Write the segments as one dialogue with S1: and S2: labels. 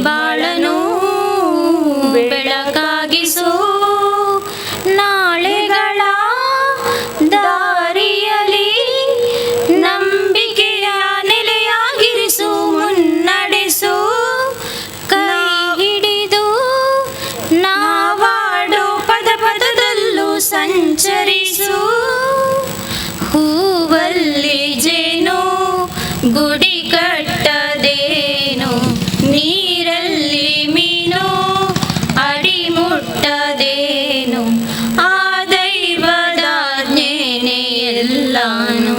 S1: ಬಾಳನು ಬೆಳಕಾಗಿಸು, ನಾಳೆಗಳ ದಾರಿಯಲಿ ನಂಬಿಕೆಯ ನೆಲೆಯಾಗಿರಿಸು, ಮುನ್ನಡೆಸು, ಕೈ ಹಿಡಿದು ನಾವಾಡೋ ಪದ ಪದದಲ್ಲೂ ಸಂಚರಿಸು. ಹೂವಲ್ಲಿ ಜೇನು ಗುಡಿ ಕಟ್ಟದೇನು, ನೀರಲ್ಲಿ ಮೀನು ಅಡಿ ಮುಟ್ಟದೇನು, ಆ ದೈವದಾಜ್ಞೆನೇ ಎಲ್ಲಾನು.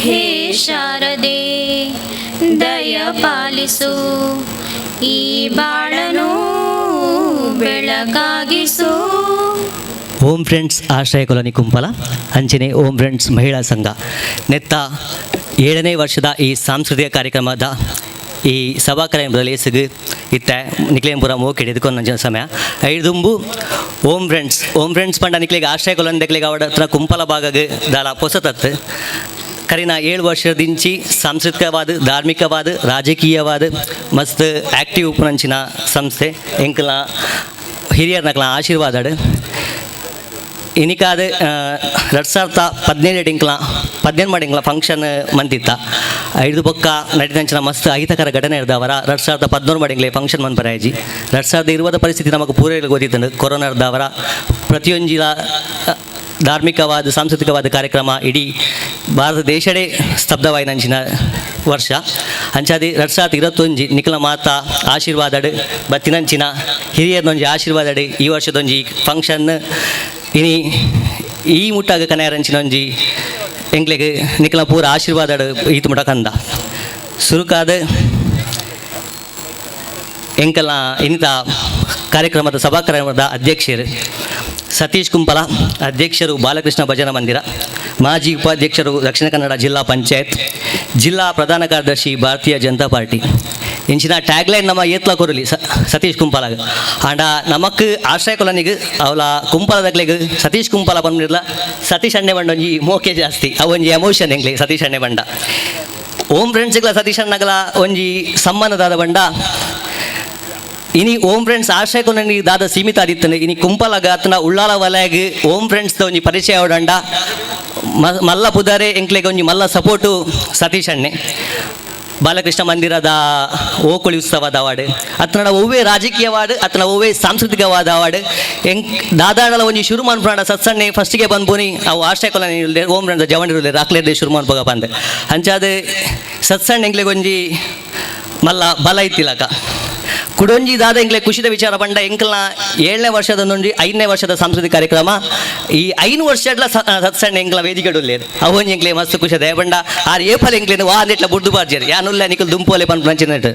S1: ಹೇ ಶಾರದೆ ದಯ ಪಾಲಿಸು, ಈ ಬಾಳನು ಬೆಳಕಾಗಿಸು.
S2: ಓಂ ಫ್ರೆಂಡ್ಸ್ ಆಶ್ರಯ ಕಾಲೋನಿ ಕುಂಪಲ ಅಂಚನೆ ಓಂ ಫ್ರೆಂಡ್ಸ್ ಮಹಿಳಾ ಸಂಘ ನೆತ್ತ 7ನೇ ವರ್ಷದ ಈ ಸಾಂಸ್ಕೃತಿಕ ಕಾರ್ಯಕ್ರಮದ ಈ ಸಭಾ ಕಾರ್ಯಕ್ರಮದಲ್ಲಿ ಲೇಸಿಗೆ ಇತ್ತ ನಿಕ್ಲೇಂಪುರ ಮೋಕಿಡ್ ಇದಕ್ಕೊಂದು ನಂಚಿನ ಸಮಯ ಐದುಂಬು ಓಂ ಫ್ರೆಂಡ್ಸ್ ಓಂ ಫ್ರೆಂಡ್ಸ್ ಪಂಡ ನಿಕ್ಲೆಗೆ ಆಶ್ರಯ ಕಾಲೋನಿ ದಕ್ಲೆಗೆ ಅವಡ ಹತ್ರ ಕುಂಪಲ ಭಾಗಗೆ ದಾಲ ಪೊಸತತ್ತು ಕರಿನ 7 ವರ್ಷದಿಂಚಿ ಸಾಂಸ್ಕೃತಿಕವಾದ, ಧಾರ್ಮಿಕವಾದ, ರಾಜಕೀಯವಾದ ಮಸ್ತ್ ಆ್ಯಕ್ಟಿವ್ ಉಪ್ಪುನಂಚಿನ ಸಂಸ್ಥೆ. ಎಂಕಲ ಹಿರಿಯರ್ನಕ್ಲ ಆಶೀರ್ವಾದಡ್ ಇನಿಕಾದ 2017 ಇಂಕ್ಲ 15 ಮಾಡಿಂಕ್ಲ ಫಂಕ್ಷನ್ ಮಂತಿತ್ತ ಐದು ಬೊಕ್ಕ ನಡಿದಂಚಿನ ಮಸ್ತ್ ಅಹಿತಕರ ಘಟನೆ ಇರ್ದವರ 2013 ಮಾಡಿಂಗ್ಲೆ ಫಂಕ್ಷನ್ ಮನ್ಪರಾಯಜಿ. 2020 ಪರಿಸ್ಥಿತಿ ನಮಗೆ ಪೂರೈಲು ಗೊತ್ತಿತ್ತು. ಕೊರೋನಾ ಇರ್ದವರ ಪ್ರತಿಯೊಂಜಿಲ ಧಾರ್ಮಿಕವಾದ, ಸಾಂಸ್ಕೃತಿಕವಾದ ಕಾರ್ಯಕ್ರಮ ಇಡೀ ಭಾರತ ದೇಶಡೇ ಸ್ತಬ್ಧವಾಯಿನಂಚಿನ ವರ್ಷ. ಅಂಚಾದಿ 2021 ನಿಖಲ ಮಾತಾ ಆಶೀರ್ವಾದಡ್ ಬತ್ತಿನಂಚಿನ ಹಿರಿಯರ್ನೊಂಜಿ ಆಶೀರ್ವಾದಡ್ ಈ ವರ್ಷದೊಂಜಿ ಫಂಕ್ಷನ್ ಇನಿ ಈ ಮುಟ್ಟಾಗ ಕನೆಯರಂಚಿನೊಂಜಿ ಎಂಕ್ಲೆಗ್ ನಿಖಲ ಪೂರ ಆಶೀರ್ವಾದಡ್ ಈತ್ ಮುಟ ಕಂದ ಸುರುಕಾದ ಎಂಕಲ್ನ ಇನ್ನಿತ ಕಾರ್ಯಕ್ರಮದ ಸಭಾ ಕಾರ್ಯಕ್ರಮದ ಅಧ್ಯಕ್ಷರು ಸತೀಶ್ ಕುಂಪಲ, ಅಧ್ಯಕ್ಷರು ಬಾಲಕೃಷ್ಣ ಭಜನಾ ಮಂದಿರ, ಮಾಜಿ ಉಪಾಧ್ಯಕ್ಷರು ದಕ್ಷಿಣ ಕನ್ನಡ ಜಿಲ್ಲಾ ಪಂಚಾಯತ್, ಜಿಲ್ಲಾ ಪ್ರಧಾನ ಕಾರ್ಯದರ್ಶಿ ಭಾರತೀಯ ಜನತಾ ಪಾರ್ಟಿ. ಇಂಚಿನ ಟ್ಯಾಗ್ಲೈನ್ ನಮ್ಮ ಏತ್ಲ ಕೊರಲಿ ಸತೀಶ್ ಕುಂಪಲಾಗ ಆಂಡ ನಮಕ್ ಆಶ್ರಯ ಕೊಲನಿಗೆ ಅವಲ ಕುಂಪಲದಕ್ಲೆಗ್ ಸತೀಶ್ ಕುಂಪಲ ಬಂದಿರ್ಲ ಸತೀಶ್ ಅಣ್ಣೆ ಬಂಡ ಒಂಜಿ ಮೋಕೆ ಜಾಸ್ತಿ, ಅವೊಂಜಿ ಎಮೋಷನ್ ಎಂಗ್ಲೆ ಸತೀಶ್ ಅಣ್ಣೆ ಬಂಡ. ಓಂ ಫ್ರೆಂಡ್ಸ್ಗಳ ಸತೀಶ್ ಅಣ್ಣಗಳ ಒಂಜಿ ಸಮ್ಮಾನದಾದ ಬಂಡ ಇನಿ ಓಂ ಫ್ರೆಂಡ್ಸ್ ಆಶ್ರಯ ಕೊಲನಿ ದಾದ ಸೀಮಿತ ಆದಿತ್ತನೆ. ಇನಿ ಕುಂಪಲಗ ಅತ್ನ ಉಳ್ಳಾಲ ವಲಯಗ್ ಓಂ ಫ್ರೆಂಡ್ಸ್ ಒಂಜಿ ಪರಿಚಯ ಅವಡಂಡ ಮಲ್ಲ ಪುದಾರೆ ಎಂಕ್ಲೆಗ್ ಒಂಜಿ ಮಲ್ಲ ಸಪೋರ್ಟು ಸತೀಶ್ ಅಣ್ಣೆ. ಬಾಲಕೃಷ್ಣ ಮಂದಿರದ ಓಕುಳಿ ಉತ್ಸವದ ಅವಾರ್ಡ್ ಅತ್ನಡ ಒವ್ವೇ ರಾಜಕೀಯವಾದ ಅತ್ನ ಒವ್ವೇ ಸಾಂಸ್ಕೃತಿಕವಾದ ಅವಾರ್ಡ್ ಎಂಕ್ ದಾದಾಡಲ ಒಂಜಿ ಶುರು ಮನ್ಪುನಾಡ ಸತ್ಸಣ್ಣೆ ಫಸ್ಟಿಗೆ ಬಂದ್ಪುನಿ ಅವು ಆಶ್ರಯ ಕೊಲನಿ ಓಂ ಫ್ರೆಂಡ್ಸ್ ಜವಣಿರುಲ್ಲೆ ರಾಕ್ಲೇರ್ದೆ ಶುರು ಮನ್ಪುಗ ಪಂದ್. ಅಂಚಾದ ಸತ್ಸಣ್ಣ ಎಂಕ್ಲೆಗ್ ಒಂಜಿ ಮಲ್ಲ ಬಲ ಇತ್ತಿಲಕ. ಕುಡೊಂಜಿ ದಾದ ಎಂಕ್ಲೆ ಖುಷಿದ ವಿಚಾರ ಪಂಡ ಎಂಕಲ್ನ 7ನೇ ವರ್ಷದ ಒಂಜಿ 5ನೇ ವರ್ಷದ ಸಾಂಸ್ಕೃತಿಕ ಕಾರ್ಯಕ್ರಮ ಈ 5 ವರ್ಷಡ್ಲ ಸತ್ಸಣ್ಣ ಎಂಕ್ಲ ವೇದಿಕೆಡುಲ್ಲೇರು ಅವೊಂಜಿ ಎಂಕ್ಲೆ ಮಸ್ತ್ ಖುಷಿ ಅದ ಪಂಡ ಆರ್ ಏಪಲ್ ಎಂಕ್ಲೇನು ವಾ ಅಂದಿಟ್ಲ ಬುಡ್ದು ಬಾರ್ಜೇರು ಯಾನುಲ್ಲ ನಿಕಲ್ ದುಂಪೋಲೆ ಪನ್ಪುನಂಚಿನಟ್.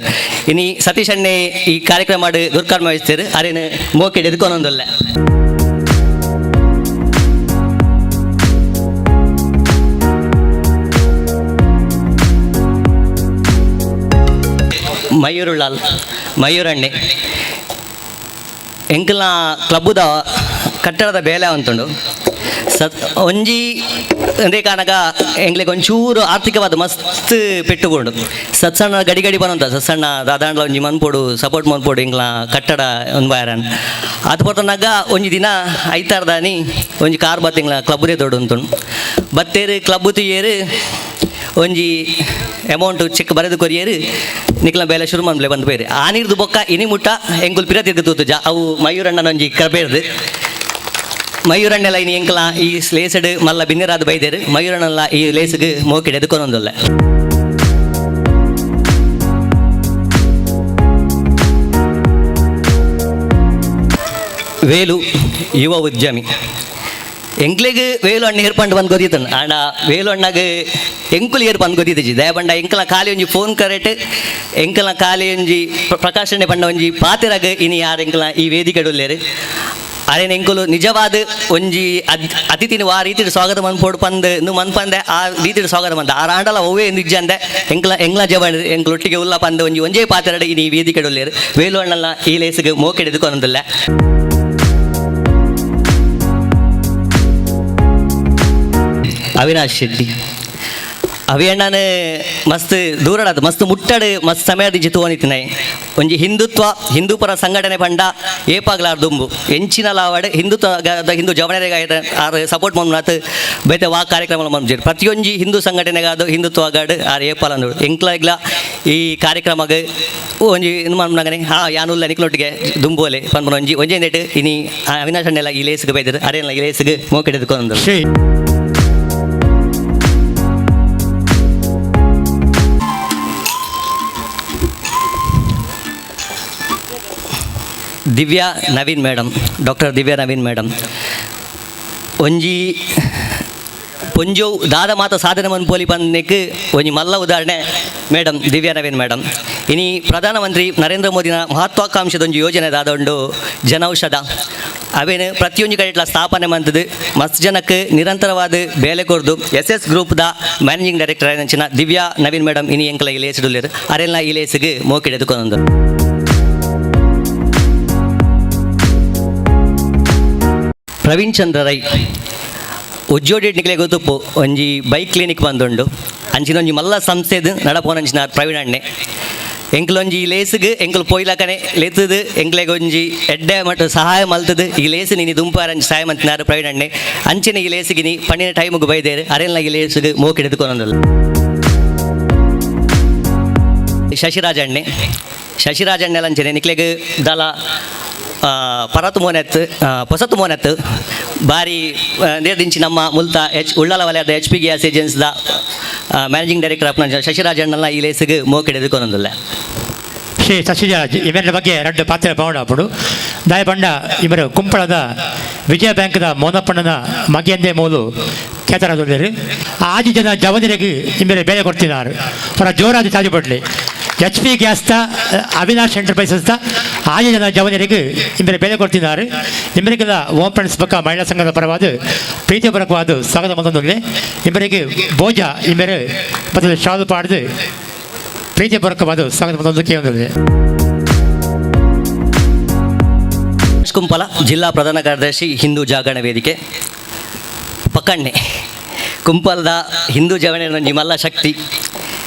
S2: ಇನಿ ಸತೀಶ್ ಅಣ್ಣೆ ಈ ಕಾರ್ಯಕ್ರಮ ಮಾಡಿ ಗುರುಕರ್ಮ ವಹಿಸ್ತೀರು ಅರೇನು ಮೋಕೆಡ್ ಎದುಕೊನೊಂದುಲ್ಲೆ. ಮಯೂರುಳ್ಳಾಲ್ ಮಯೂರಣ್ಣೆ ಎಂಕಲ್ನ ಕ್ಲಬ್ಬುದ ಕಟ್ಟಡದ ಬೇಲೆ ಅಂತುಂಡು ಸತ್ ಒಂಜಿ ಅಂದೇ ಕಾನಗ ಎಂಕ್ಲೆಗ್ ಒಂಚೂರು ಆರ್ಥಿಕವಾದ ಮಸ್ತ್ ಪೆಟ್ಟುಕೊಂಡು ಸತ್ಸಣ್ಣ ಗಡಿ ಗಡಿ ಬರೋಂತ ಸತ್ಸಣ್ಣ ದಾದಾಂಡ್ಲ ಒಂಜಿ ಮನ್ಪೊಡು ಸಪೋರ್ಟ್ ಮನ್ಪೊಡು ಎಂಕ್ಲ ಕಟ್ಟಡ ಒಂದು ಬಾಯರನ್ ಅದು ಪೊರ್ತನಾಗ ಒಂಜಿ ದಿನ ಐತಾರ್ದಾನಿ ಒಂಜಿ ಕಾರ್ ಬತ್ತ ಎಂಕ್ಲ ಕ್ಲಬ್ಬುದೇ ದೊಡ್ಡ ಉಂಟುಂಡು ಬತ್ತೇರು ಕ್ಲಬ್ಬು ತುಯ್ಯೇರು ಒಂಜಿ ಅಮೌಂಟ್ ಚೆಕ್ ಬರೆದು ಕೊರಿಯೇರು ನಿಕ್ಲ ಬೇಲೆ ಶುರು ಮನ್ಪ್ಲೆ ಬಂದು ಬೇರೆ ಆ ನೀರ್ದು ಬೊಕ್ಕ ಇನಿ ಮುಟ್ಟ ಎಂಕುಲ್ ಪಿರ ತಿರ್ಗ ತೂತುಜ ಅವು ಮಯೂರಣ್ಣನ ಒಂಜಿ ಕರಬೇರ್ದು ಮಯೂರಣ್ಣೆಲ್ಲ ಇನಿ ಎಂಕಲ ಈ ಲೇಸಡ್ ಮಲ್ಲ ಬಿನ್ನೆರಾದ ಬೈದೇರು ಮಯೂರಣ್ಣಲ್ಲ ಈ ಲೇಸ್ಗ್ ಮೋಕಿಡ್ ಎದುಕೊನೊಂದುಲ್ಲೆ. ವೇಲು ಯುವ ಉದ್ಯಮಿ ಎಂಕ್ಲೆಗ್ ವೇಲು ಅಣ್ಣ ಏರ್ಪಂಡು ಬಂದು ಗೊತ್ತಿತ್ತನು ಆಂಡ ವೇಲು ಅಣ್ಣಗ್ ಎಂಕುಲು ಏರ್ಪಂದು ಗೊತ್ತಿತ್ತಿಜಿ ದಯಪಂಡ ಎಂಕಲ ಖಾಲಿ ಒಂಜಿ ಫೋನ್ ಕರೆಟ್ ಎಂಕಲ ಖಾಲಿ ಒಂಜಿ ಪ್ರಕಾಶನೆ ಪಂಡ ಒಂಜಿ ಪಾತೆರಗ್ ಇನಿ ಯಾರು ಎಂಕಲ ಈ ವೇದಿಕೆ ಉಲ್ಲೇರು ಅರೇನ ಎಂಕುಲು ನಿಜವಾದ ಒಂಜಿ ಅತಿಥಿನ ಆ ರೀತಿಡ್ ಸ್ವಾಗತ ಮನ್ಪೊಡು ಪಂದ್ ಇಂದು ಮನ್ಪಂದೆ ಆ ರೀತಿಡ್ ಸ್ವಾಗತ ಮಂದ ಆ ಆಂಡಲ ಒವ್ವೇ ನಿಜ ಅಂದೆ ಎಂಕಲ ಎಂಗ್ಲ ಜವಣ ಎಂಕುಲು ಒಟ್ಟಿಗೆ ಉಲ್ಲ ಪಂದ್ ಒಂಜಿ ಒಂಜೇ ಪಾತೆರಡ್ ಇನಿ ಈ ವೇದಿಕೆ ಉಲ್ಲೇರು ವೇಲು ಅಣ್ಣಲ್ಲ ಈ ಲೇಸ್ಗ್ ಮೋಕೆಡ್ ಎದುಕೊನೊಂದುಲ್ಲೆ. ಅವಿನಾಶ್ ಶೆಟ್ಟಿ ಅವಿಯಣ್ಣನ ಮಸ್ತ್ ದೂರಡಾದ ಮಸ್ತ್ ಮುಟ್ಟಡು ಮಸ್ತ್ ಸಮಯದ ಜಿತುವನಿತಿನೈ ಒಂಜಿ ಹಿಂದುತ್ವ ಹಿಂದೂಪರ ಸಂಘಟನೆ ಪಂಡ ಏಪಾಗ್ಲಾರ್ ದುಂಬು ಎಂಚಿನ ಲಾವಡ್ ಹಿಂದುತ್ವ ಹಿಂದೂ ಜವಣರಿಗೆ ಆರ್ ಸಪೋರ್ಟ್ ಮನ್ನಾತ್ ಬೇತೆ ವಾ ಕಾರ್ಯಕ್ರಮ ಮನ್ಜಿ ಪ್ರತಿಯೊಂಜಿ ಹಿಂದೂ ಸಂಘಟನೆಗಾದ ಹಿಂದುತ್ವ ಗಾಡ್ ಆರ್ ಏಪಾಲ ಎಂಕ್ಲಾಗ್ಲ ಈ ಕಾರ್ಯಕ್ರಮಗ್ ಒಂಜಿ ಇಂದು ಮನ್ಮನಗನೆ ಹಾ ಯಾನುಲ್ಲ ನಿಕ್ಲೊಟ್ಟಿಗೆ ದುಂಬೋಲೆ ಪನ್ಪುನ ಒಂಜಿ ಒಂಜೇ ನೆಟ್ ಇನಿ ಅವಿನಾಶ್ ಅಣ್ಣೆಲ್ಲ ಈ ಲೇಸ್ಗೆ ಬೈದರು ಅರೇನ ಈ ಲೇಸ್ಗೆ ಮೋಕೆಡೆದುಕೊಂಡು
S3: Shri
S2: Divya Naveen madam, doctor Divya Naveen madam ಒಂಜಿ ಪೊಂಜೋ ದಾದ ಮಾತ ಸಾಧನೆ ಮನ್ಪೋಲಿ ಪನ್ನೆಕ್ ಒಂಜಿ ಮಲ್ಲ ಉದಾಹರಣೆ ಮೇಡಮ್ ದಿವ್ಯಾ ನವೀನ್ ಮೇಡಮ್. ಇನಿ ಪ್ರಧಾನಮಂತ್ರಿ ನರೇಂದ್ರ ಮೋದಿನ ಮಹತ್ವಾಕಾಂಕ್ಷದ ಒಂಜಿ ಯೋಜನೆ ದಾದ ಉಂಡು ಜನೌಷಧ ಅವೇನು ಪ್ರತಿಯೊಂಜಿ ಕಡೆಟ್ಲ ಸ್ಥಾಪನೆ ಮಂತದು ಮಸ್ತ್ ಜನಕ್ಕೆ ನಿರಂತರವಾದ ಬೇಲೆ ಕೊರ್ದು ಎಸ್ ಎಸ್ ಗ್ರೂಪ್ದ ಮ್ಯಾನೇಜಿಂಗ್ ಡೈರೆಕ್ಟರ್ ಆಯ್ನಂಚಿನ ದಿವ್ಯಾ ನವೀನ್ ಮೇಡಮ್ ಇನಿ ಎಂಕಲ ಇಲೇಸಿಡುಲ್ಲೆರ್ ಅರೆಲ್ಲ ಇಲೇಸಿಗೆ ಮೋಕಿಡೆದುಕೊಂದು. ಪ್ರವೀಣ್ ಚಂದ್ರ ರೈ ಉಜ್ಜೋಡಿ ನಿಕ್ಲೆ ಗೊತ್ತುಪ್ಪು ಒಂಜಿ ಬೈಕ್ ಕ್ಲಿನಿಕ್ ಬಂದುಂಡು ಅಂಚಿನ ಒಂಜಿ ಮಲ್ಲ ಸಂಸ್ಥೆದು ನಡಪೋನಂಚಿನ ಪ್ರವೀಣ್ ಅಣ್ಣೆ ಎಂಕ್ಲೊಂಜಿ ಈ ಲೇಸ್ಗ್ ಎಂಕುಲು ಪೊಯ್ಲಕನೆ ಲೆತ್ತದು ಎಂಕ್ಲೆಗ್ ಒಂಜಿ ಎಡ್ಡೆ ಮಟ್ಟ ಸಹಾಯ ಮಲ್ತದು ಈ ಲೇಸ್ ನೀನಿ ದುಂಪಾರಂಜಿ ಸಹಾಯ ಮಂತಿನಾರು ಪ್ರವೀಣ್ ಅಣ್ಣೆ ಅಂಚಿನ ಈ ಲೇಸ್ಗೆ ನೀ ಪಣ್ಣಿನ ಟೈముಗೆ ಬೈದೇರು ಅರೆಲ್ಲ ಈ ಲೇಸ್ಗ್ ಮೋಕಿಡೆದುಕೊನೊಂದುಲ್ಲ. ಶಶಿರಾಜ್ ಅಣ್ಣೆ ಶಶಿರಾಜ್ ಅಣ್ಣೆ ಲಂಚನೆ ನಿಕ್ಲೆಗ್ ದಲ ಪರತು ಮೋನೆತ್ ಪೊಸತು ಮೋನೆತ್ ಬಾರಿ ನೇರ್ದಿಂಚಿ ನಮ್ಮ ಮುಲ್ತ ಎಚ್ ಉಳ್ಳಾಲ ವಲಯದ ಎಚ್ ಪಿ ಗ್ಯಾಸ್ ಏಜೆನ್ಸ್ದ ಮ್ಯಾನೇಜಿಂಗ್ ಡೈರೆಕ್ಟರ್ ಅಪ್ನ ಶಶಿರಾಜ್ ಅಣ್ಣನ ಈ ಲೇಸ್ಗ್ ಮೋಕಿಡೆದುಕೊನೊಂದುಲ್ಲ.
S3: ಶ್ರೀ ಶಶಿರಾಜ್ ಇವರ ಬಗ್ಗೆ ಎರಡು ಪಾತ್ರ ಪೌಡಾಪುಡು ದಾಯ ಬಂಡ ಇವರು ಕುಂಪಳದ ವಿಜಯ ಬ್ಯಾಂಕ್ದ ಮೋನಪ್ಪಣ್ಣನ ಮಗೆಯಂದೇ ಮೂಲು ಕೇತರದೊಳ್ಳೆರು ಆಜಿ ಜನ ಜವನಿರಿಗೆ ಇಂಬರೆ ಬೇಲೆ ಕೊಡ್ತಿದ್ದಾರೆ ಅವರ ಜೋರಾದ ಚಾರ್ಜ್ ಪಡ್ಲಿ ಎಚ್ ಪಿ ಗ್ಯಾಸ್ತ ಅವಿನಾಶ್ ಎಂಟರ್ಪ್ರೈಸಸ್ತ ಆಜಿ ಜನ ಜವನಿರಿಗೆ ಇಂಬರೆ ಬೇಲೆ ಕೊಡ್ತಿದ್ದಾರೆ ಇಂಬರಿಗೆಲ್ಲ ಓಂ ಫ್ರೆಂಡ್ಸ್ ಪಕ್ಕ ಮಹಿಳಾ ಸಂಘದ ಪರವಾದ ಪ್ರೀತಿಪೂರ್ವಕವಾದ ಸ್ವಾಗತ ಮೊದಲೊಂದೇ ಇಂಬರಿಗೆ ಭೋಜ ಇಂಬರೆ ಮತ್ತು ಶಾಲು ಪಾಡ್ದು ಪ್ರೀತಿಪೂರ್ವಕವಾದ ಸ್ವಾಗತ ಮೊದಲೊಂದು ಕೇಳೊಂದಿದೆ.
S2: ಕುಂಪಲ ಜಿಲ್ಲಾ ಪ್ರಧಾನ ಕಾರ್ಯದರ್ಶಿ ಹಿಂದೂ ಜಾಗರಣ ವೇದಿಕೆ ಪಕ್ಕಣ್ಣೆ ಕುಂಪಲದ ಹಿಂದೂ ಜವಣೆ ಮಲ್ಲ ಶಕ್ತಿ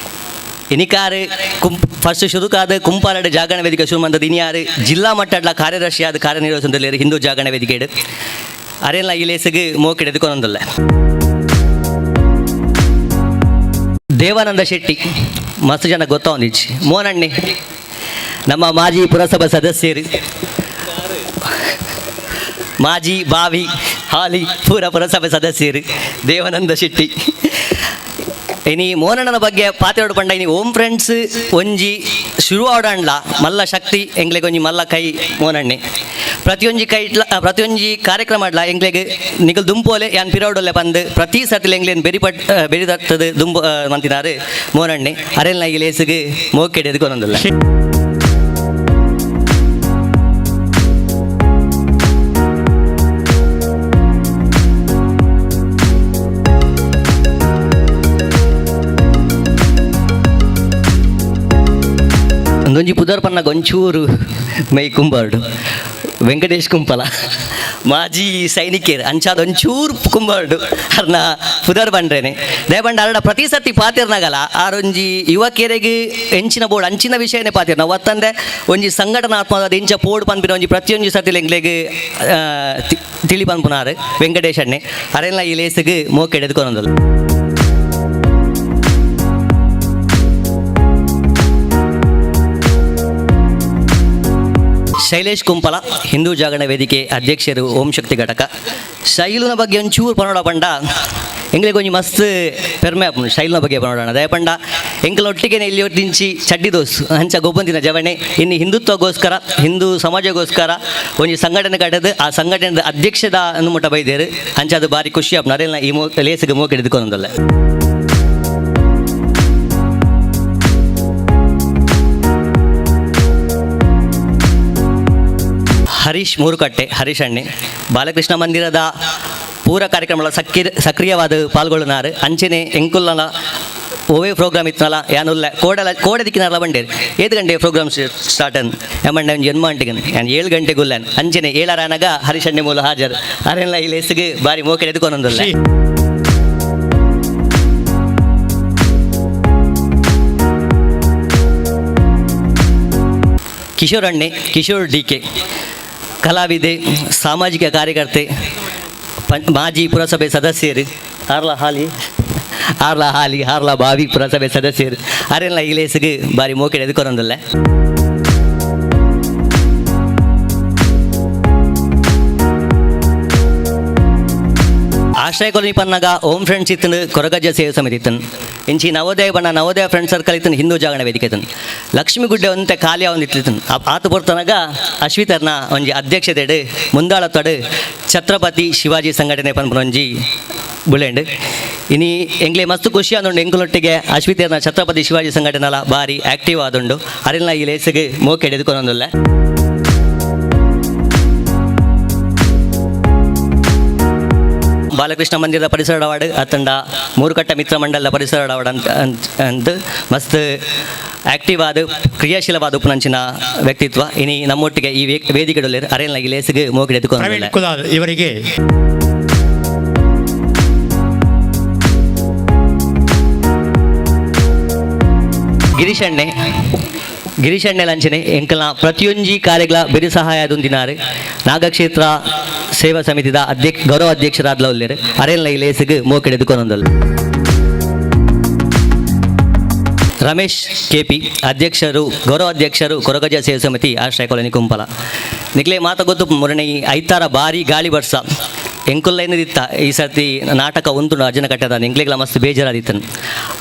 S2: ಇನಿಕಾರು ಕುಂಪ್ ಫಸ್ಟ್ ಶುರುಕಾದ ಕುಂಪಾಲಡ್ ಜಾಗರಣ ವೇದಿಕೆ ಶುರು ಮಂದದ ಇನಿಯಾರು ಜಿಲ್ಲಾ ಮಟ್ಟಡ್ಲ ಕಾರ್ಯದರ್ಶಿಯಾದ ಕಾರ್ಯನಿರ್ವಹಿಸುತ್ತಿಲ್ಲ ಹಿಂದೂ ಜಾಗರಣ ವೇದಿಕೆ ಅರೆಲ್ಲ ಈ ಲೇಸಿಗೆ ಮೋಕಿಡೆದುಕೊನೊಂದುಲ್ಲ. ದೇವಾನಂದ ಶೆಟ್ಟಿ ಮಸ್ತ್ ಜನ ಗೊತ್ತಾವೊಂದಿಚ್ಚಿ ಮೋನಣ್ಣೆ ನಮ್ಮ ಮಾಜಿ ಪುರಸಭಾ ಸದಸ್ಯರು ಮಾಜಿ ಬಾವಿ ಹಾಲಿ ಪೂರ ಪುರಸಭೆ ಸದಸ್ಯರು ದೇವಾನಂದ ಶೆಟ್ಟಿ ಇನಿ ಮೋನಣ್ಣನ ಬಗ್ಗೆ ಪಾತೆರಡು ಪಂಡ ಇನಿ ಓಂ ಫ್ರೆಂಡ್ಸ್ ಒಂಜಿ ಶುರು ಆಡಂಡ್ಲ ಮಲ್ಲ ಶಕ್ತಿ ಎಂಗ್ಲೆಗ್ ಒಂಜಿ ಮಲ್ಲ ಕೈ ಮೋನಣ್ಣೆ ಪ್ರತಿಯೊಂಜಿ ಕೈ ಇಟ್ಲ ಪ್ರತಿಯೊಂಜಿ ಕಾರ್ಯಕ್ರಮ ಆಡ್ಲ ಎಂಗ್ಲೆಗ್ ನಿಗಲ್ ದುಂಪೋಲೆ ಯಾನ್ ಪಿರೌಡೊಲ್ಲೆ ಪಂದ್ ಪ್ರತಿ ಸರ್ತಿಲ ಎಂಗ್ಲೇನ್ ಬೆರಿಪಟ್ ಬೆರಿದತ್ತದು ದುಂಬು ಮಂತಿನಾರು ಮೋನಣ್ಣೆ ಅರೆಲ್ನ ಈ ಲೇಸಿಗೆ ಮೋಕೆಡೆ ಎದುಕೊನೊಂದುಲ್ಲ. ಒಂದೊಂಜಿ ಪುದರ್ ಪನ್ನ ಗೊಂಚೂರು ಮೈ ಕುಂಬಾರ್ಡು ವೆಂಕಟೇಶ್ ಕುಂಪಲ ಮಾಜಿ ಸೈನಿಕರು ಅಂಚಾದ ಒಂಚೂರು ಕುಂಬಾರ್ಡು ಅರ್ನ ಪುದರ್ ಬಂಡ್ರೇನೆ ದಯಬಂಡ ಅರಡ ಪ್ರತಿ ಸರ್ತಿ ಪಾತಿರ್ನಾಗಲ ಆರೊಂಜಿ ಯುವಕಿಯರಿಗೆ ಎಂಚಿನ ಬೋರ್ಡ್ ಅಂಚಿನ ವಿಷಯನೇ ಪಾತಿರ್ನ ಒತ್ತಂದೆ ಒಂಜಿ ಸಂಘಟನಾತ್ಮಕ ಎಂಚ ಪೋಡು ಪನ್ಪಿನ ಒಂಜಿ ಪ್ರತಿಯೊಂಜಿ ಸರ್ತಿ ಎಂಗ್ಲೆಗ್ ತಿಳಿ ಪನ್ಪುನಾರು ವೆಂಕಟೇಶ್ ಅಣ್ಣೆ ಅರೆಲ್ಲ ಈ ಲೇಸಿಗೆ ಮೋಕೆಡೆ ಎದುಕೊನೊಂದುಲ್ಲ. ಶೈಲೇಶ್ ಕುಂಪಲ ಹಿಂದೂ ಜಾಗರಣ ವೇದಿಕೆ ಅಧ್ಯಕ್ಷರು ಓಂ ಶಕ್ತಿ ಘಟಕ ಶೈಲುನ ಬಗ್ಗೆ ಒಂಚೂರು ಪನೋಡ ಪಂಡ ಎಂಗ್ಲಿಗೆ ಒಂಜಿ ಮಸ್ತ್ ಪೆರ್ಮೆ ಆಪುಂಡು ಶೈಲುನ ಬಗ್ಗೆ ಪನೋಡಣ ದಯ ಪಂಡ ಎಂಕಲ್ ಒಟ್ಟಿಗೆ ಇಲ್ಲಿ ದಿಂಚಿ ಚಡ್ಡಿ ದೋಸ್ ಅಂಚ ಗೊಬ್ಬಂದಿನ ಜವಣೆ ಇನ್ನು ಹಿಂದುತ್ವಗೋಸ್ಕರ ಹಿಂದೂ ಸಮಾಜಗೋಸ್ಕರ ಒಂಜಿ ಸಂಘಟನೆ ಕಟ್ಟದು ಆ ಸಂಘಟನೆ ಅಧ್ಯಕ್ಷದ ಮುಟ್ಟ ಬೈದೇರು ಅಂಚ ಅದು ಬಾರಿ ಖುಷಿ ಆಪುಂಡು ಅರೆಲ್ಲ ಈ ಮೋ ಲೇಸಿಗೆ ಮೋಕೆ ಹಿಡಿದುಕೊಂಡಲ್ಲ. ಹರೀಶ್ ಮೂರುಕಟ್ಟೆ ಹರೀಶ್ ಅಣ್ಣೆ ಬಾಲಕೃಷ್ಣ ಮಂದಿರದ ಪೂರ ಕಾರ್ಯಕ್ರಮಗಳ ಸಕ್ರಿಯವಾದ ಪಾಲ್ಗೊಳ್ಳುನಾರು ಅಂಚನೆ ಎಂಕುಲ್ಲನ ಓವೇ ಪ್ರೋಗ್ರಾಮ್ ಇತ್ತಲ್ಲ ಯಾನುಲ್ಲ ಕೋಡಲ ಕೋಡೆ ದಿಕ್ಕಿನಾರಲ್ಲ ಬಂಡೇರು ಏಳು ಗಂಟೆ ಪ್ರೋಗ್ರಾಮ್ ಸ್ಟಾರ್ಟ್ ಅನ್ ಎಮ್ಮಣ್ಣ ಒಂದು ಜನ್ಮ ಅಂಟಿಗನ್ ನಾನು 7 ಗಂಟೆಗೆ ಗುಲ್ಲನ್ ಅಂಚನೆ ಏಳರ ಅನಗ ಹರೀಶ್ ಅಣ್ಣೆ ಮೂಲ ಹಾಜರು ಅರೆಲ್ಲ ಈ ಲೇಸಿಗೆ ಬಾರಿ ಮೋಕೆ ಎದುಕೊನೊಂದುಲ್ಲ.
S3: ಶ್ರೀ
S2: ಕಿಶೋರ್ ಅಣ್ಣೆ, ಕಿಶೋರ್ ಡಿ ಕೆ, ಕಲಾವಿದೆ, ಸಾಮಾಜಿಕ ಕಾರ್ಯಕರ್ತೆ, ಮಾಜಿ ಪುರಸಭೆ ಸದಸ್ಯರು, ಆರ್ಲ ಹಾಲಿ ಆರ್ಲ ಹಾಲಿ ಹಾರ್ಲ ಬಾವಿ ಪುರಸಭೆ ಸದಸ್ಯರು ಅರೆಲ್ಲ ಈ ಲೇಸಿಗೆ ಬಾರಿ ಮೋಕೆಡ್ ಎದುಕೊರೊಂದುಲ್ಲೆ. ಆಶ್ರಯ ಕಾಲೋನಿ ಪನ್ನಾಗ ಓಂ ಫ್ರೆಂಡ್ಸ್ ಇತ್ತನು, ಕೊರಗಜ್ಜ ಸೇವಾ ಸಮಿತಿ ಇತ್ತನು, ಇಂಚಿ ನವೋದಯ ಬಣ್ಣ ನವೋದಯ ಫ್ರೆಂಡ್ ಸರ್ಕಲ್ ಇತ್ತನು, ಹಿಂದೂ ಜಾಗರಣ ವೇದಿಕೆ ಇತ್ತನು, ಲಕ್ಷ್ಮೀಗುಡ್ಡೆ ಒಂತೆ ಖಾಲಿ ಒಂದು ಇತ್ತನು. ಆತು ಪೊರ್ತನಗ ಅಶ್ವಿತರ್ನ ಒಂಜಿ ಅಧ್ಯಕ್ಷತೆಡು ಮುಂದಾಳತ್ತಡು ಛತ್ರಪತಿ ಶಿವಾಜಿ ಸಂಘಟನೆ ಪನ್ಪುನ ಒಂಜಿ ಬುಳೆಂಡ್. ಇನಿ ಎಂಗ್ಲೆ ಮಸ್ತ್ ಖುಷಿ ಆದುಂಡು ಎಂಕುಲೊಟ್ಟಿಗೆ ಅಶ್ವಿತರ್ನ ಛತ್ರಪತಿ ಶಿವಾಜಿ ಸಂಘಟನೆಲ ಬಾರಿ ಆಕ್ಟಿವ್ ಆದುಂಡು. ಅರೆಲ್ಲ ಈ ಲೇಸಿಗೆ ಮೋಕೆಡ್ ಎದುಕೊನೊಂದುಲ್ಲೆ. ಬಾಲಕೃಷ್ಣ ಮಂದಿರದ ಪರಿಸರ ಅವಾರ್ಡ್ ಅತ್ತಂಡ ಮೂರುಕಟ್ಟ ಮಿತ್ರ ಮಂಡಲದ ಪರಿಸರ ಅವಾರ್ಡ್ ಅಂತ ಅಂತ ಮಸ್ತ್ ಆಕ್ಟಿವ್ ಆದ ಕ್ರಿಯಾಶೀಲವಾದ ಉಪನಂಚಿನ ವ್ಯಕ್ತಿತ್ವ. ಇನಿ ನಮ್ಮೊಟ್ಟಿಗೆ ಈ ವೇದಿಕೆಯಲ್ಲಿ ಅರೆಲ್ಲ ಈ ಲೇಸಿಗೆ ಮೋಕೆಡ್ ಎದುಕೊನೊಂದುಲ್ಲೆ.
S3: ಪ್ರವೀಣ್ ಕುಲಾಲ್ ಇವರಿಗೆ
S2: ಗಿರೀಶಣ್ಣೆ, ಗಿರೀಶಣ್ಣೆ ಲಂಚನೆ ಎಂಕಲ್ನ ಪ್ರತಿಯೊಂಜಿ ಕಾರ್ಯಗಳ ಬೆರಿ ಸಹಾಯ ದುಂದಿನಾರು. ನಾಗಕ್ಷೇತ್ರ ಸೇವಾ ಸಮಿತಿದ ಗೌರವ ಅಧ್ಯಕ್ಷರಾದ್ಲ ಉಲ್ಲೇರು. ಅರೆಲ್ಲ ಈ ಲೇಸಿಗೆ ಮೋಕೆಡ್ ಎದುಕೊನೊಂದುಲ್ಲೆ. ರಮೇಶ್ ಕೆ ಪಿ ಅಧ್ಯಕ್ಷರು, ಗೌರವ ಅಧ್ಯಕ್ಷರು, ಕೊರಗಜ್ಜ ಸೇವಾ ಸಮಿತಿ ಆಶ್ರಯ ಕಾಲೋನಿ ಕುಂಪಲ. ನಿಕ್ಲೆ ಮಾತ ಗೊತ್ತು ಮುರಣಿ ಐತಾರ ಬಾರಿ ಗಾಳಿ ಬರ್ಸ ಎಂಕುಲ್ಲೈನದಿತ್ತ ಈ ಸರ್ತಿ ನಾಟಕ ಉಂಟು ಅರ್ಜನ ಕಟ್ಟದ ಎಂಕ್ಲೆಗ್ಲ ಮಸ್ತ್ ಬೇಜಾರಾದಿತ್ತನು.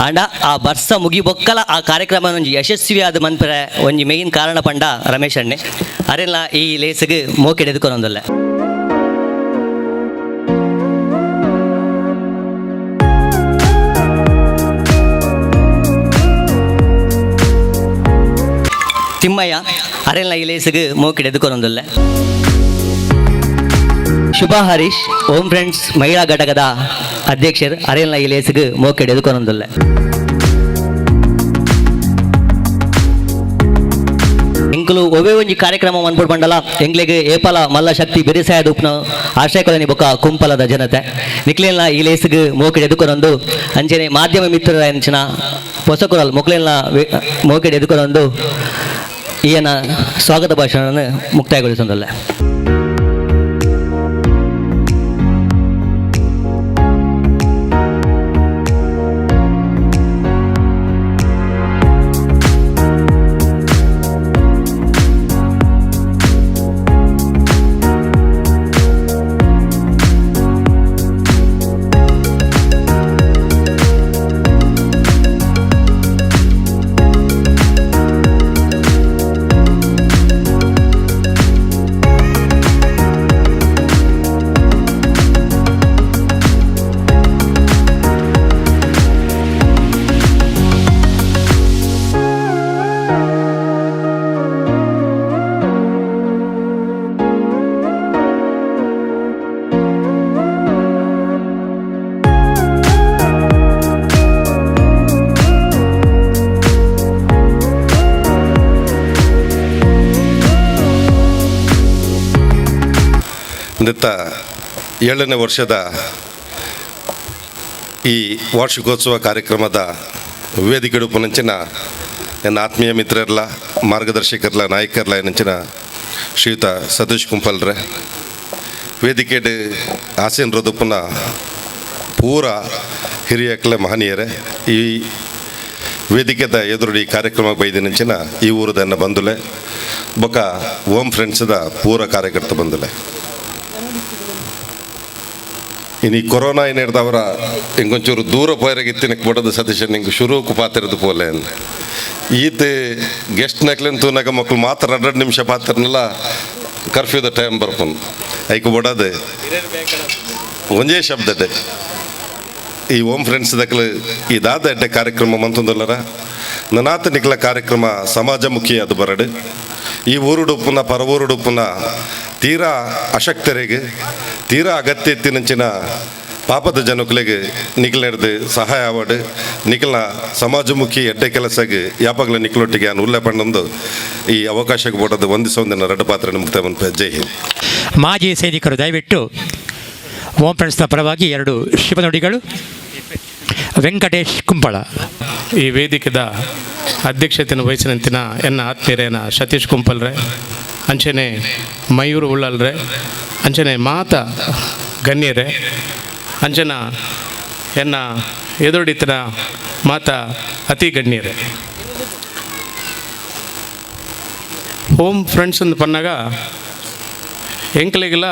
S2: ಆಂಡ ಆ ಬರ್ಸ ಮುಗಿ ಬೊಕ್ಕಲ ಆ ಕಾರ್ಯಕ್ರಮ ಒಂಜಿ ಯಶಸ್ವಿಯಾದ ಮನ್ಪೆರೆ ಒಂಜಿ ಮೇಯ್ನ್ ಕಾರಣ ಪಂಡ ರಮೇಶ್ ಅಣ್ಣೆ. ಅರೆಲ್ಲ ಈ ಲೇಸಿಗೆ ಮೋಕೆಡ್ ಎದುಕೊನೊಂದುಲ್ಲೆ. ತಿಮ್ಮಯ್ಯ ಅರೆಲ್ಲ ಈ ಲೇಸಿಗೆ ಮೋಕೆಡ್ ಎದುಕೊನೊಂದುಲ್ಲೆ. ಶುಭಾ ಹರೀಶ್ ಓಂ ಫ್ರೆಂಡ್ಸ್ ಮಹಿಳಾ ಘಟಕದ ಅಧ್ಯಕ್ಷರು ಅರೆಲ್ಲ ಈ ಲೇಸಿಗೆ ಮೋಕೆಡ್ ಎದುಕೊನೊಂದುಲ್ಲೆ. ಎಂಕುಲು ಒವ್ವೇ ಒಂಜಿ ಕಾರ್ಯಕ್ರಮ ಮನ್ಪುಡ್ ಬಂಡಲ ಎಂಗ್ಲೆಗ್ ಏಪಲ ಮಲ್ಲ ಶಕ್ತಿ ಬೆರಿಸಾಯದ ಉಪ್ನ ಆಶ್ರಯ ಕಾಲೋನಿ ಬೊಕ್ಕ ಕುಂಪಲದ ಜನತೆ ನಿಕ್ಲೆಲ್ಲ ಈ ಲೇಸಿಗೆ ಮೋಕೆಡ್ ಎದುಕೊನೊಂದು. ಅಂಚನೆ ಮಾಧ್ಯಮ ಮಿತ್ರರ ಅಂಚಿನ ಪೊಸಕುರಲ್ ಮೊಕ್ಲೆಲ್ಲ ಮೋಕೆಡ್ ಎದುಕೊನೊಂದು ಈಯನ ಸ್ವಾಗತ ಭಾಷಣವನ್ನು ಮುಕ್ತಾಯಗೊಳಿಸೊಂದುಲ್ಲೆ.
S4: ದತ್ತ 7ನೇ ವರ್ಷದ ಈ ವಾರ್ಷಿಕೋತ್ಸವ ಕಾರ್ಯಕ್ರಮದ ವೇದಿಕೆಡುಪುನಂಚಿನ ನನ್ನ ಆತ್ಮೀಯ ಮಿತ್ರರ್ಲ, ಮಾರ್ಗದರ್ಶಕರ್ಲ, ನಾಯಕರ್ಲ ಏನಂಚಿನ ಶ್ರೀಯುತ ಸತೀಶ್ ಕುಂಪಲ್ರೆ, ವೇದಿಕೆಡು ಆಸೀನ ರದುಪುನ ಪೂರ ಹಿರಿಯಕ್ಲೆ ಮಹನೀಯರೇ, ಈ ವೇದಿಕೆದ ಎದುರು ಈ ಕಾರ್ಯಕ್ರಮ ಬೈದಿನಂಚಿನ ಈ ಊರದನ್ನ ಬಂದುಲೆ ಬೊಕ ಓಂ ಫ್ರೆಂಡ್ಸ್ದ ಪೂರ ಕಾರ್ಯಕರ್ತ ಬಂದುಲೆ. ಇನ್ನು ಈ ಕೊರೋನಾ ಏನು ಹಿಡ್ದವರ ಹಿಂಗೊಂಚೂರು ದೂರ ಪೋಯರಾಗಿತ್ತಿನಕ್ಕೆ ಬಡದು ಸತೀಶ್ ನಿಂಗೆ ಶುರುಕು ಪಾತಿರದು ಪೋಲೆ ಅಂದ. ಈತ ಗೆಸ್ಟ್ ನಕ್ಲಿನ ತೂನಾಗ ಮಕ್ಕಳು ಮಾತ್ರ 2 ನಿಮಿಷ ಪಾತ್ರನೆಲ್ಲ ಕರ್ಫ್ಯೂದ ಟೈಮ್ ಬರ್ಪನ್ ಐಕು ಬಡದು ಒಂದೇ ಶಬ್ದಡೆ ಈ ಓಂ ಫ್ರೆಂಡ್ಸ್ ದಕ್ಲು ಈ ದಾದ ಎಡ್ಡೆ ಕಾರ್ಯಕ್ರಮ ಮಂತಂದುಲ್ಲರ ನನಾತ ನಿಕ್ಲ ಕಾರ್ಯಕ್ರಮ ಸಮಾಜಮುಖಿ ಅದು ಬರಡು. ಈ ಊರುಡುಪ್ಪುನ ಪರವೂರುಡುಪ್ಪುನ ತೀರಾ ಅಶಕ್ತರಿಗೆ ತೀರಾ ಅಗತ್ಯ ಇತ್ತಿನಂಚಿನ ಪಾಪದ ಜನಕುಲೆಗೆ ನಿಖಲ್ ಸಹಾಯ ಆವಡು ನಿಖಲ್ನ ಸಮಾಜಮುಖಿ ಎಡ್ಡೆ ಕೆಲಸಗೆ ಯಾಪಾಗಲೂ ನಿಖಲೊಟ್ಟಿಗೆ ಅನ್ ಉಲ್ಲೆ ಪಂಡೊಂದು ಈ ಅವಕಾಶಕ್ಕೆ ಬೋಟದ್ದು ಒಂದಿನ ರಡ್ಡು ಪಾತ್ರ ನಿಮ್ಗೆ ಜೈ ಹಿಂದ್.
S3: ಮಾಜಿ ಸೈನಿಕರು ದಯವಿಟ್ಟು ಓಂ ಫ್ರೆಂಡ್ಸ್ನ ಪರವಾಗಿ 2 ಶುಭ ನುಡಿಗಳು. ವೆಂಕಟೇಶ್ ಕುಂಬಳ.
S5: ಈ ವೇದಿಕೆದ ಅಧ್ಯಕ್ಷತೆಯನ್ನು ವಹಿಸಿನಂತಿನ ಎನ್ನ ಆತ್ಮೀಯರೇನ ಸತೀಶ್ ಕುಂಪಲ್ರೆ, ಅಂಚನೆ ಮಯೂರು ಉಳ್ಳಲ್ರೆ, ಅಂಚನೆ ಮಾತ ಗಣ್ಯರೇ, ಅಂಚನ ಎನ್ನ ಎದುರುಡಿತನ ಮಾತ ಅತಿ ಗಣ್ಯರೇ. ಹೋಮ್ ಫ್ರೆಂಡ್ಸ್ ಅಂದ್ ಪನ್ನಾಗ ಎಂಕ್ಲೆಗೆಲ್ಲ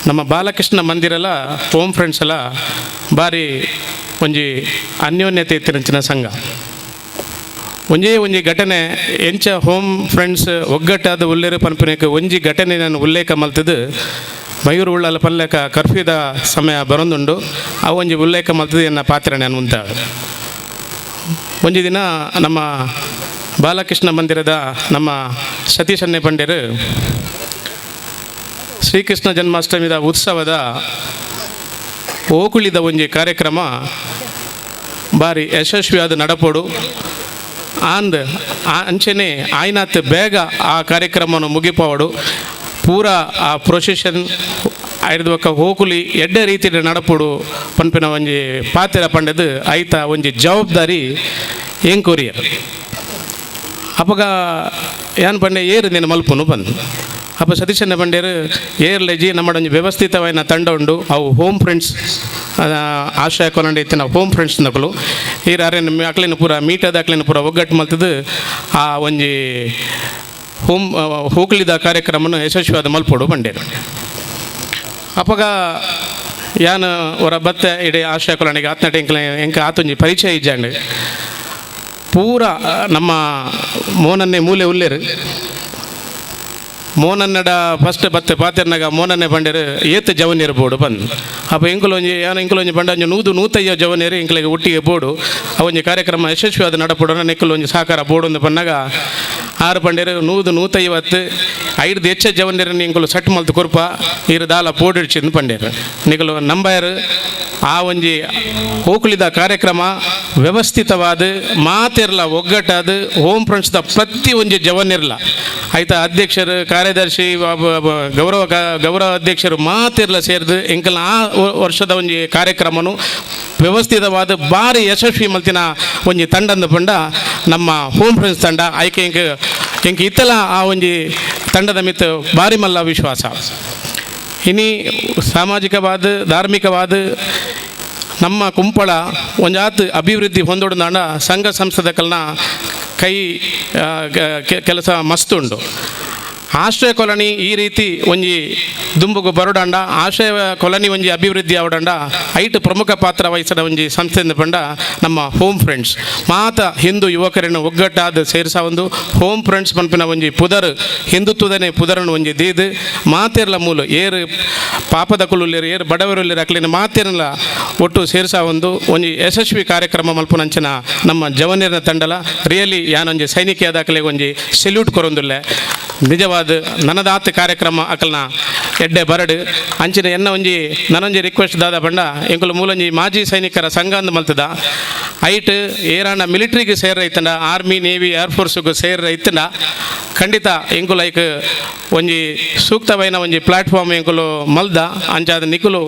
S5: ನಮ್ಮ ಬಾಲಕೃಷ್ಣ ಮಂದಿರಲ್ಲ ಹೋಮ್ ಫ್ರೆಂಡ್ಸ್ ಎಲ್ಲ ಭಾರಿ ಒಂಜಿ ಅನ್ಯೋನ್ಯತೆ ಇತ್ತಿನಂಚಿನ ಸಂಘ. ಒಂಜೇ ಒಂಜಿ ಘಟನೆ ಎಂಚ ಹೋಮ್ ಫ್ರೆಂಡ್ಸ್ ಒಗ್ಗಟ್ಟಾದ ಉಲ್ಲೇರು ಪನ್ಪಿನಕ್ಕೆ ಒಂಜಿ ಘಟನೆ ನಾನು ಉಲ್ಲೇಖ ಮಲ್ತದ್ದು ಮಯೂರು ಉಳ್ಳಲ ಪಲ್ಲೆಕ ಕರ್ಫ್ಯೂದ ಸಮಯ ಬರೊಂದುಂಡು. ಆ ಒಂಜಿ ಉಲ್ಲೇಖ ಮಲ್ತದ್ದು ಎನ್ನ ಪಾತ್ರ ನಾನು ಉಂತ. ಒಂಜಿ ದಿನ ನಮ್ಮ ಬಾಲಕೃಷ್ಣ ಮಂದಿರದ ನಮ್ಮ ಸತೀಶನ್ನೇ ಪಂಡ್ಯರು ಶ್ರೀಕೃಷ್ಣ ಜನ್ಮಾಷ್ಟಮಿದ ಉತ್ಸವದ ಓಕುಳಿದ ಒಂಜಿ ಕಾರ್ಯಕ್ರಮ ಭಾರಿ ಯಶಸ್ವಿಯಾದ ನಡಪೋಡು ಆಂದ್ ಅಂಚನೆ ಆಯ್ನಾತ್ ಬೇಗ ಆ ಕಾರ್ಯಕ್ರಮವನ್ನು ಮುಗಿಪೋಡು. ಪೂರ ಆ ಪ್ರೊಸೆಷನ್ ಐರ್ದೊಕ್ಕ ಹೋಕುಲಿ ಎಡ್ಡೆ ರೀತಿಯ ನಡಪೋಡು ಪನ್ಪಿನ ಒಂಜಿ ಪಾತ್ರ ಪಂಡದು ಐತ ಒಂಜಿ ಜವಾಬ್ದಾರಿ ಎಂಕುರಿಯರ್. ಅಪಗ ಏನ್ ಪಂಡೆ ಏರು ನೀನು ಮಲ್ಪುನು ಬಂದು ಅಪ್ಪ ಸತೀಶಣ್ಣ ಪಂಡ್ಯರು ಏರ್ಲೆಜಿ ನಮ್ಮಡೊಂಜಿ ವ್ಯವಸ್ಥಿತವಾಯಿನ ತಂಡ ಉಂಡು. ಅವು ಹೋಮ್ ಫ್ರೆಂಡ್ಸ್ ಆಶ್ರಯ ಕೊನಂಡೆ ಇತ್ತಿನ ಹೋಮ್ ಫ್ರೆಂಡ್ಸ್ ನಕಲು ಈರ್ ಅರೆನ್ ಅಕ್ಲಿನ ಪೂರ ಮೀಟದ ಅಕ್ಲಿನ ಪೂರ ಒಗ್ಗಟ್ಟು ಮಲ್ತದು ಆ ಒಂಜಿ ಹೋಮ್ ಹೋಕುಲಿದ ಕಾರ್ಯಕ್ರಮನ ಯಶಸ್ವಿಯಾದ ಮಲ್ಪೋಡು ಪಂಡೇರು. ಅಪಗ ಯಾನ್ ಒರ ಬತ್ತೆ ಇಡೀ ಆಶ್ರಯ ಕೊಲಂಡಿಗೆ ಆತ್ನಟ ಎಂಕ್ಲೆ ಎಂಕ ಆತೊಂಜಿ ಪರಿಚಯ ಇಜ್ಜಾಂಡ್ ಪೂರ ನಮ್ಮ ಮೋನನ್ನೇ ಮೂಲೆ ಉಲ್ಲೇರು. ಮೋನನ್ನಡ ಫಸ್ಟ್ ಬತ್ತೆ ಪಾತೆರ್ನಾಗ ಮೋನನ್ನೇ ಪಂಡೇರು ಏತ್ ಜವನೀರು ಬೋಡು ಬಂದು ಅಪ್ಪ ಎಂಕುಲೊಂಜಿ ಯಾನ ಎಂಕುಲೊಂಜಿ ಪಂಡ ಒಂಜಿ ನೂದು ನೂತಯ್ಯ ಜವನೀರು ಎಂಕ್ಲೆಗೆ ಒಟ್ಟಿಗೆ ಬೋಡು ಆ ಒಂಜಿ ಕಾರ್ಯಕ್ರಮ ಯಶಸ್ವಿಯಾದ ನಡಪೋಡು ನೆಕ್ಕುಲೊಂಜಿ ಸಹಕಾರ ಬೋಡು ಅಂದ್ ಪನ್ನಾಗ ಆರು ಪಂಡೇರು ನೂದು ನೂತೈವತ್ತು ಐದು ಹೆಚ್ಚ ಜವನೀರನ್ನು ಎಂಕುಲು ಸಟ್ ಮಲ್ತು ಕೊರ್ಪ ಈರು ದಾಲ ಪೋಡಿಡ್ಚಿಂದು ಪಂಡೇರು. ನಿಕಲು ನಂಬಾಯರು ಆ ಒಂಜಿ ಹೋಕುಳಿದ ಕಾರ್ಯಕ್ರಮ ವ್ಯವಸ್ಥಿತವಾದ ಮಾತಿರಲ ಒಗ್ಗಟ್ಟಾದ ಹೋಮ್ ಫ್ರೆಂಡ್ಸ್ದ ಪ್ರತಿ ಒಂಜಿ ಜವನಿರಲ ಆಯ್ತಾ ಅಧ್ಯಕ್ಷರು ಕಾರ್ಯದರ್ಶಿ ಗೌರವ ಗೌರವ ಅಧ್ಯಕ್ಷರು ಮಾತಿರಲ ಸೇರಿದು ಎಂಕಲ್ನ ಆ ವರ್ಷದ ಒಂಜಿ ಕಾರ್ಯಕ್ರಮನು ವ್ಯವಸ್ಥಿತವಾದ ಭಾರಿ ಯಶಸ್ವಿ ಮಲ್ತಿನ ಒಂಜಿ ತಂಡಂದು ಪಂಡ ನಮ್ಮ ಹೋಮ್ ಫ್ರೆಂಡ್ಸ್ ತಂಡ ಆಯ್ಕೆ ಎಂಕ್ ಎಂಕ್ ಇತ್ತಲ ಆ ಒಂಜಿ ತಂಡದ ಮಿತ್ ಭಾರಿ ಮಲ್ಲ ವಿಶ್ವಾಸ. ಇನಿ ಸಾಮಾಜಿಕವಾದ ಧಾರ್ಮಿಕವಾದ ನಮ್ಮ ಕುಂಪಳ ಒಂಜಾತ್ ಅಭಿವೃದ್ಧಿ ಹೊಂದೋಡದಾಂಡ ಸಂಘ ಸಂಸ್ಥೆದ ಕೈ ಕೆಲಸ ಮಸ್ತ್ ಉಂಡು. ಆಶ್ರಯ ಕಾಲೋನಿ ಈ ರೀತಿ ಒಂಜಿ ದುಂಬುಗು ಬರೋಡಂಡ ಆಶ್ರಯ ಕಾಲೋನಿ ಒಂಜಿ ಅಭಿವೃದ್ಧಿ ಆವಡಂಡ ಐಟ್ ಪ್ರಮುಖ ಪಾತ್ರ ವಹಿಸಿದ ಒಂಜಿ ಸಂಸ್ಥೆಯಿಂದ ಪಂಡ ನಮ್ಮ ಹೋಮ್ ಫ್ರೆಂಡ್ಸ್. ಮಾತ ಹಿಂದೂ ಯುವಕರನ್ನು ಒಗ್ಗಟ್ಟಾದ ಸೇರಿಸ ಒಂದು ಹೋಮ್ ಫ್ರೆಂಡ್ಸ್ ಪನ್ಪಿನ ಒಂಜಿ ಪುದರ್ ಹಿಂದುತ್ವದನೆ ಪುದರನ್ನು ಒಂಜಿ ದೀದು ಮಾತಿರ್ಲ ಮೂಲ ಏರು ಪಾಪದ ಕುಲುಲ್ಲೇರು ಏರು ಬಡವರುಲ್ಲೇರು ಅಕ್ಲಿನ ಮಾತಿರ್ಲ ಒಟ್ಟು ಸೇರಿಸ ಒಂದು ಒಂಜಿ ಯಶಸ್ವಿ ಕಾರ್ಯಕ್ರಮ ಮಲ್ಪುನಂಚಿನ ನಮ್ಮ ಜವನಿರ್ನ ತಂಡಲ ರಿಯಲಿ ಯಾನೊಂಜಿ ಸೈನಿಕಿಯಾದ ಅಕ್ಲೆಗ್ ಒಂಜಿ ಸೆಲ್ಯೂಟ್ ಕೊರೊಂದುಲ್ಲೆ. ನಿಜವಾದ ನನದಾತ್ ಕಾರ್ಯಕ್ರಮ ಅಕಲ್ನ ಎಡ್ಡೆ ಬರಡು ಅಂಚಿನ ಎನ್ನ ಒಂಜಿ ನನೊಂಜಿ ರಿಕ್ವೆಸ್ಟ್ ದಾದ ಪಂಡ ಎಂಕುಲು ಮೂಲೊಂಜಿ ಮಾಜಿ ಸೈನಿಕರ ಸಂಘ ಅಂದ್ ಮಲ್ತದ ಐಟ್ ಏರಾಂಡ ಮಿಲಿಟ್ರಿಗೆ ಸೇರ್ ಐತಂಡ ಆರ್ಮಿ ನೇವಿ ಏರ್ ಫೋರ್ಸ್ಗೆ ಸೇರ್ ಐತಂಡ ಖಂಡಿತ ಎಂಕುಲು ಐಕ್ ಒಂಜಿ ಸೂಕ್ತವೈನ ಒಂಜಿ ಪ್ಲಾಟ್ಫಾರ್ಮ್ ಎಂಕುಲು ಮಲ್ದ ಅಂಚಾದ ನಿಕುಲು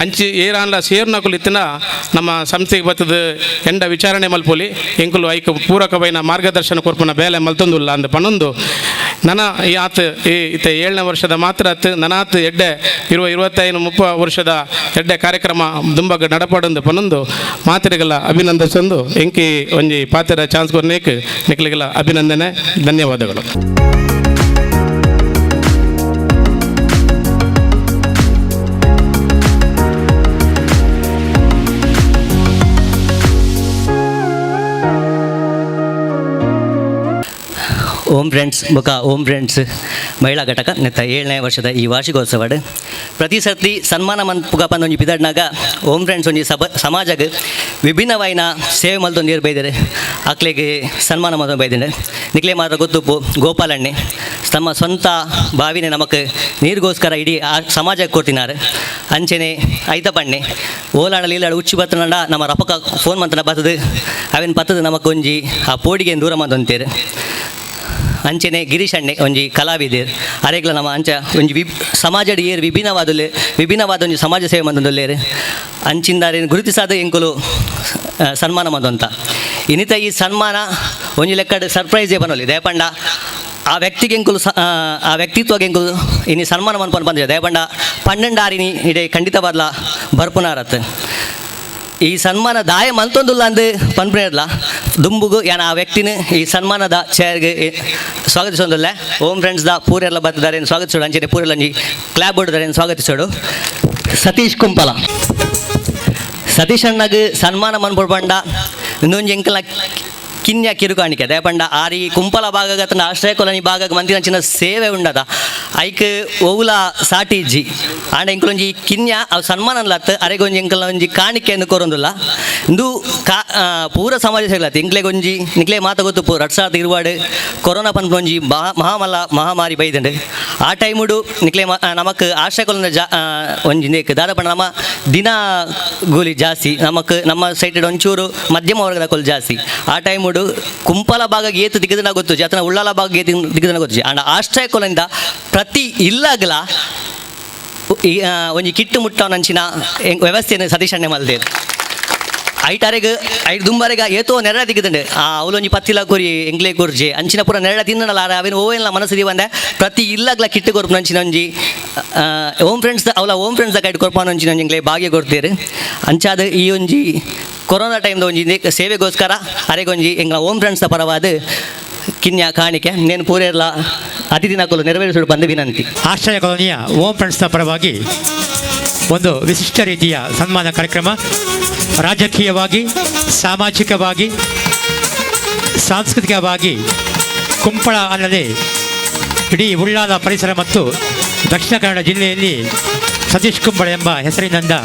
S5: ಅಂಚಿ ಏರಾಂಡ ಸೇರ್ನಕುಲು ಇತ್ತಿನ ನಮ್ಮ ಸಂಸ್ಥೆಗೆ ಬತ್ತದ ಎಂಡ ವಿಚಾರಣೆ ಮಲ್ಪೊಲಿ ಎಂಕುಲು ಐಕ್ ಪೂರಕವೈನ ಮಾರ್ಗದರ್ಶನ ಕೊರ್ಪುನ ಬೇಲೆ ಮಲ್ತೊಂದುಲ್ಲ ಅಂದ್ ಪನೊಂದು ನನ ಈ ಆತ ಈ ಇತ್ತ 7ನೇ ವರ್ಷದ ಮಾತ್ರ ಆತ್ ನನಾತ್ ಎಡ್ಡೆ ಇರುವ 25 30 ವರ್ಷದ ಎಡ್ಡೆ ಕಾರ್ಯಕ್ರಮ ದುಂಬಗ್ ನಡಪಾಡೊಂದು ಪನೊಂದು ಮಾತಿರಿಗೆಲ್ಲ ಅಭಿನಂದಿಸೊಂದು ಎಂಕಿ ಒಂಜಿ ಪಾತ್ರ ಚಾನ್ಸ್ ಕೊರ್ನೇಕ್ ನಿಕ್ಲಿಗೆಲ್ಲ ಅಭಿನಂದನೆ ಧನ್ಯವಾದಗಳು.
S2: ಓಂ ಫ್ರೆಂಡ್ಸ್ ಬೊಕ ಓಂ ಫ್ರೆಂಡ್ಸ್ ಮಹಿಳಾ ಘಟಕ ನೆತ್ತ 7ನೇ ವರ್ಷದ ಈ ವಾರ್ಷಿಕೋತ್ಸವಡ್ ಪ್ರತಿ ಸರ್ತಿ ಸನ್ಮಾನ ಮನ್ಪುಗ ಪಂದೊಂಜಿ ಪಿದಡ್ನಾಗ ಓಂ ಫ್ರೆಂಡ್ಸ್ ಒಂಜಿ ಸಮಾಜಗ್ ವಿಭಿನ್ನವಾಯಿನ ಸೇವೆ ಮಲ್ತೊಂದು ನೀರು ಬೈದರೆ ಅಕ್ಲೆಗ್ ಸನ್ಮಾನ ಮಲ್ತೊಂದು ಬೈದಿದೆ. ನಿಕ್ಲೆ ಮಾತ್ರ ಗೊತ್ತುಪ್ಪು ಗೋಪಾಲಣ್ಣೆ ತಮ್ಮ ಸ್ವಂತ ಬಾವಿನೇ ನಮಕ್ ನೀರಿಗೋಸ್ಕರ ಇಡೀ ಆ ಸಮಾಜಕ್ಕೆ ಕೊಡ್ತಿನಾರು. ಅಂಚೆನೆ ಐತ ಬಣ್ಣೆ ಓಲಾಡ ಲೀಲಾಡ ಉಚ್ಚು ಬತ್ತನಂಡ ನಮ್ಮ ರಪಕ ಫೋನ್ ಮಂತನ ಬತ್ತದು ಅವೇನು ಬತ್ತದು ನಮಕ್ ಒಂಜಿ ಆ ಪೋಡಿಗೆ ದೂರ ಮಂತೊಂತೇರು. ಅಂಚೆನೆ ಗಿರೀಶ್ ಅಣ್ಣೆ ಒಂಜಿ ಕಲಾವಿದೆರ್ ಅರೆಗ್ಲ ನಮ್ಮ ಅಂಚ ಒಂಜಿ ಸಮಾಜಡ್ ಏರ್ ವಿಭಿನ್ನವಾದ ಒಂಜಿ ಸಮಾಜ ಸೇವೆ ಮಂದೊಂದುಲ್ಲೇರು ಅಂಚಿಂದಾರೇನು ಗುರುತಿಸಾದ ಎಂಕುಲು ಸನ್ಮಾನ ಮಂದೊಂತ. ಇನ್ನಿತ ಈ ಸನ್ಮಾನ ಒಂಜಿ ಲೆಕ್ಕಡ್ ಸರ್ಪ್ರೈಸೇ ಬನ್ನೊಲಿ ದಯಪಂಡ ಆ ವ್ಯಕ್ತಿಗೆ ಎಂಕುಲು ಆ ವ್ಯಕ್ತಿತ್ವಗೆ ಎಂಕುಲು ಇನಿ ಸನ್ಮಾನ ಮನ್ಪನ್ ಬಂದಿದೆ ದಯಪಂಡ 12 ಆರಿನಿ ಇಡೇ ಖಂಡಿತವಾದ್ಲ ಬರ್ಪುನಾರತ್ ಈ ಸನ್ಮಾನ ದಾಯ ಮಲ್ತೊಂದುಲ್ಲ ಅಂದು ಪನ್ಪುನೇರ್ಲ ದುಂಬುಗು ಯಾನ ಆ ವ್ಯಕ್ತಿನ ಈ ಸನ್ಮಾನದ ಚೇರ್ಗೆ ಸ್ವಾಗತಿಸೊಂದುಲ್ಲ ಓಂ ಫ್ರೆಂಡ್ಸ್ the ಪೂರೆಲ್ಲ ಬತ್ತಿದ್ದಾರೆ ಸ್ವಾಗತಿಸೋಡು ಅಂಚನೆ ಪೂರೆಲ್ಲ ಒಂಜಿ ಕ್ಲಾಪ್ ಹೊಡೆದಾರೆ ಸ್ವಾಗತಿಸೋಡು. ಸತೀಶ್ ಕುಂಪಲ ಸತೀಶ್ ಅಣ್ಣಗ್ ಸನ್ಮಾನ ಮನ್ಪೊಡು ಪಂಡ ಇನ್ನೊಂಜಿ ಎಂಕಲ್ನ ಕಿನ್ಯ ಕಿರುಕಾಣಿಕೆ ದಯಪಂಡ ಆರಿ ಕುಂಪಲ ಭಾಗಗತನ ಆಶ್ರಯ ಕೊಲನಿ ಭಾಗಕ್ಕೆ ಮಂದಿನಂಚಿನ ಸೇವೆ ಉಂಡದ ಐಕ್ ಒವುಲ ಸಾಟಿ ಇಜ್ಜಿ ಆಂಡ ಎಂಕಲೊಂಜಿ ಕಿನ್ಯ ಅವು ಸನ್ಮಾನ ಅತ್ ಅರೆಗೊಂಜಿ ಎಂಕಲ್ನ ಒಂಜಿ ಕಾಣಿಕೆಯನ್ನು ಕೊರೊಂದುಲ್ಲ ಇಂದು ಕಾ ಪೂರ ಸಮಾಜ ಸೇರ್ಲತ್ ಎಂಕ್ಲೆಗೊಂಜಿ ನಿಕ್ಲೆ ಮಾತ ಗೊತ್ತುಪ್ಪು 2020 ಕೊರೋನಾ ಪನ್ಪೊಂಜಿ ಮಹಾಮಲ್ಲ ಮಹಾಮಾರಿ ಬೈದಂಡು ಆ ಟೈಮುಡು ನಿಕ್ಲೆ ನಮಕ್ ಆಶ್ರಯ ಕೊಲನ ಜಾ ಒಂಜಿ ನೇಕ್ ದಾದಪಂಡ ನಮ್ಮ ದಿನ ಗೂಲಿ ಜಾಸ್ತಿ ನಮಕ್ ನಮ್ಮ ಸೈಟೆಡ್ ಒಂಚೂರು ಮಧ್ಯಮ ವರ್ಗದ ಕೊಲ್ ಜಾಸ್ತಿ ಆ ಟೈಮುಡು ಕುಂಪಲ ಭಾಗ ಏತು ದಿಗದನ ಗೊತ್ತು ಜಾತನ ಉಳ್ಳಾಲ ಭಾಗ ಏತು ದಿಗದನ ಗೊತ್ತು ಆಂಡ ಆಶ್ರಯ ಕೊಲಿಂದ ಪ್ರತಿ ಇಲ್ಲಾಗಲ ಒಂಜಿ ಕಿಟ್ಟು ಮುಟ್ಟವನಂಚಿನ ವ್ಯವಸ್ಥೆಯನ್ನು ಸತೀಶ್ ಅಣ್ಣೆ ಮಲ್ದೇರು ಐಟಾರೆಗ್ ಐದು ದುಂಬಾರೆಗ ಏತೋ ನೆರಳ ದಿಗದಂಡು ಆ ಅವಲೊಂಜಿ ಪತ್ತಿಲ ಕೊರಿ ಎಂಗ್ಲೆ ಕೊರ್ಜೆ ಅಂಚಿನ ಪೂರ ನೆರಳ ತಿನ್ನಲ್ಲ ಅವೇನು ಓವೇನ ಮನಸ್ಸು ದಿವಂದೆ ಪ್ರತಿ ಇಲ್ಲಾಗ್ಲ ಕಿಟ್ಟು ಕೊರ್ಪು ಅಂಚಿನ ಒಂಜಿ ಓಂ ಫ್ರೆಂಡ್ಸ್ ಅವಲ ಓಂ ಫ್ರೆಂಡ್ಸ್ ಕೈಟ್ ಕೊರ್ಪಾನ ಒಂಜಿನ ಒಂಜಿ ಎಂಗ್ಲೆ ಭಾಗ್ಯ ಕೊಡ್ತೀರಿ ಅಂಚಾದ ಈ ಒಂಜಿ ಕೊರೋನಾ ಟೈಮ್ದ ಒಂಜಿ ಸೇವೆಗೋಸ್ಕರ ಅರೆಗೊಂಜಿ ಎಂಗ್ಲ ಓಂ ಫ್ರೆಂಡ್ಸ್ ಪರವಾದ ಕಿನ್ಯಾ ಕಾಣಿಕೆ ನೇನು ಪೂರೆರ್ಲ ಅತಿಥಿ ನಕಲು ನೆರವೇರಿಸಲು ಬಂದು ವಿನಂತಿ.
S3: ಆಶ್ರಯ ಕಾಲೋನಿಯ ಓಂ ಫ್ರೆಂಡ್ಸ್ನ ಪರವಾಗಿ ಒಂದು ವಿಶಿಷ್ಟ ರೀತಿಯ ಸನ್ಮಾನ ಕಾರ್ಯಕ್ರಮ ರಾಜಕೀಯವಾಗಿ, ಸಾಮಾಜಿಕವಾಗಿ, ಸಾಂಸ್ಕೃತಿಕವಾಗಿ ಕುಂಪಳ ಅಲ್ಲದೆ ಇಡೀ ಉಳ್ಳಾಲ ಪರಿಸರ ಮತ್ತು ದಕ್ಷಿಣ ಕನ್ನಡ ಜಿಲ್ಲೆಯಲ್ಲಿ ಸತೀಶ್ ಕುಂಬಳ ಎಂಬ ಹೆಸರಿನಿಂದ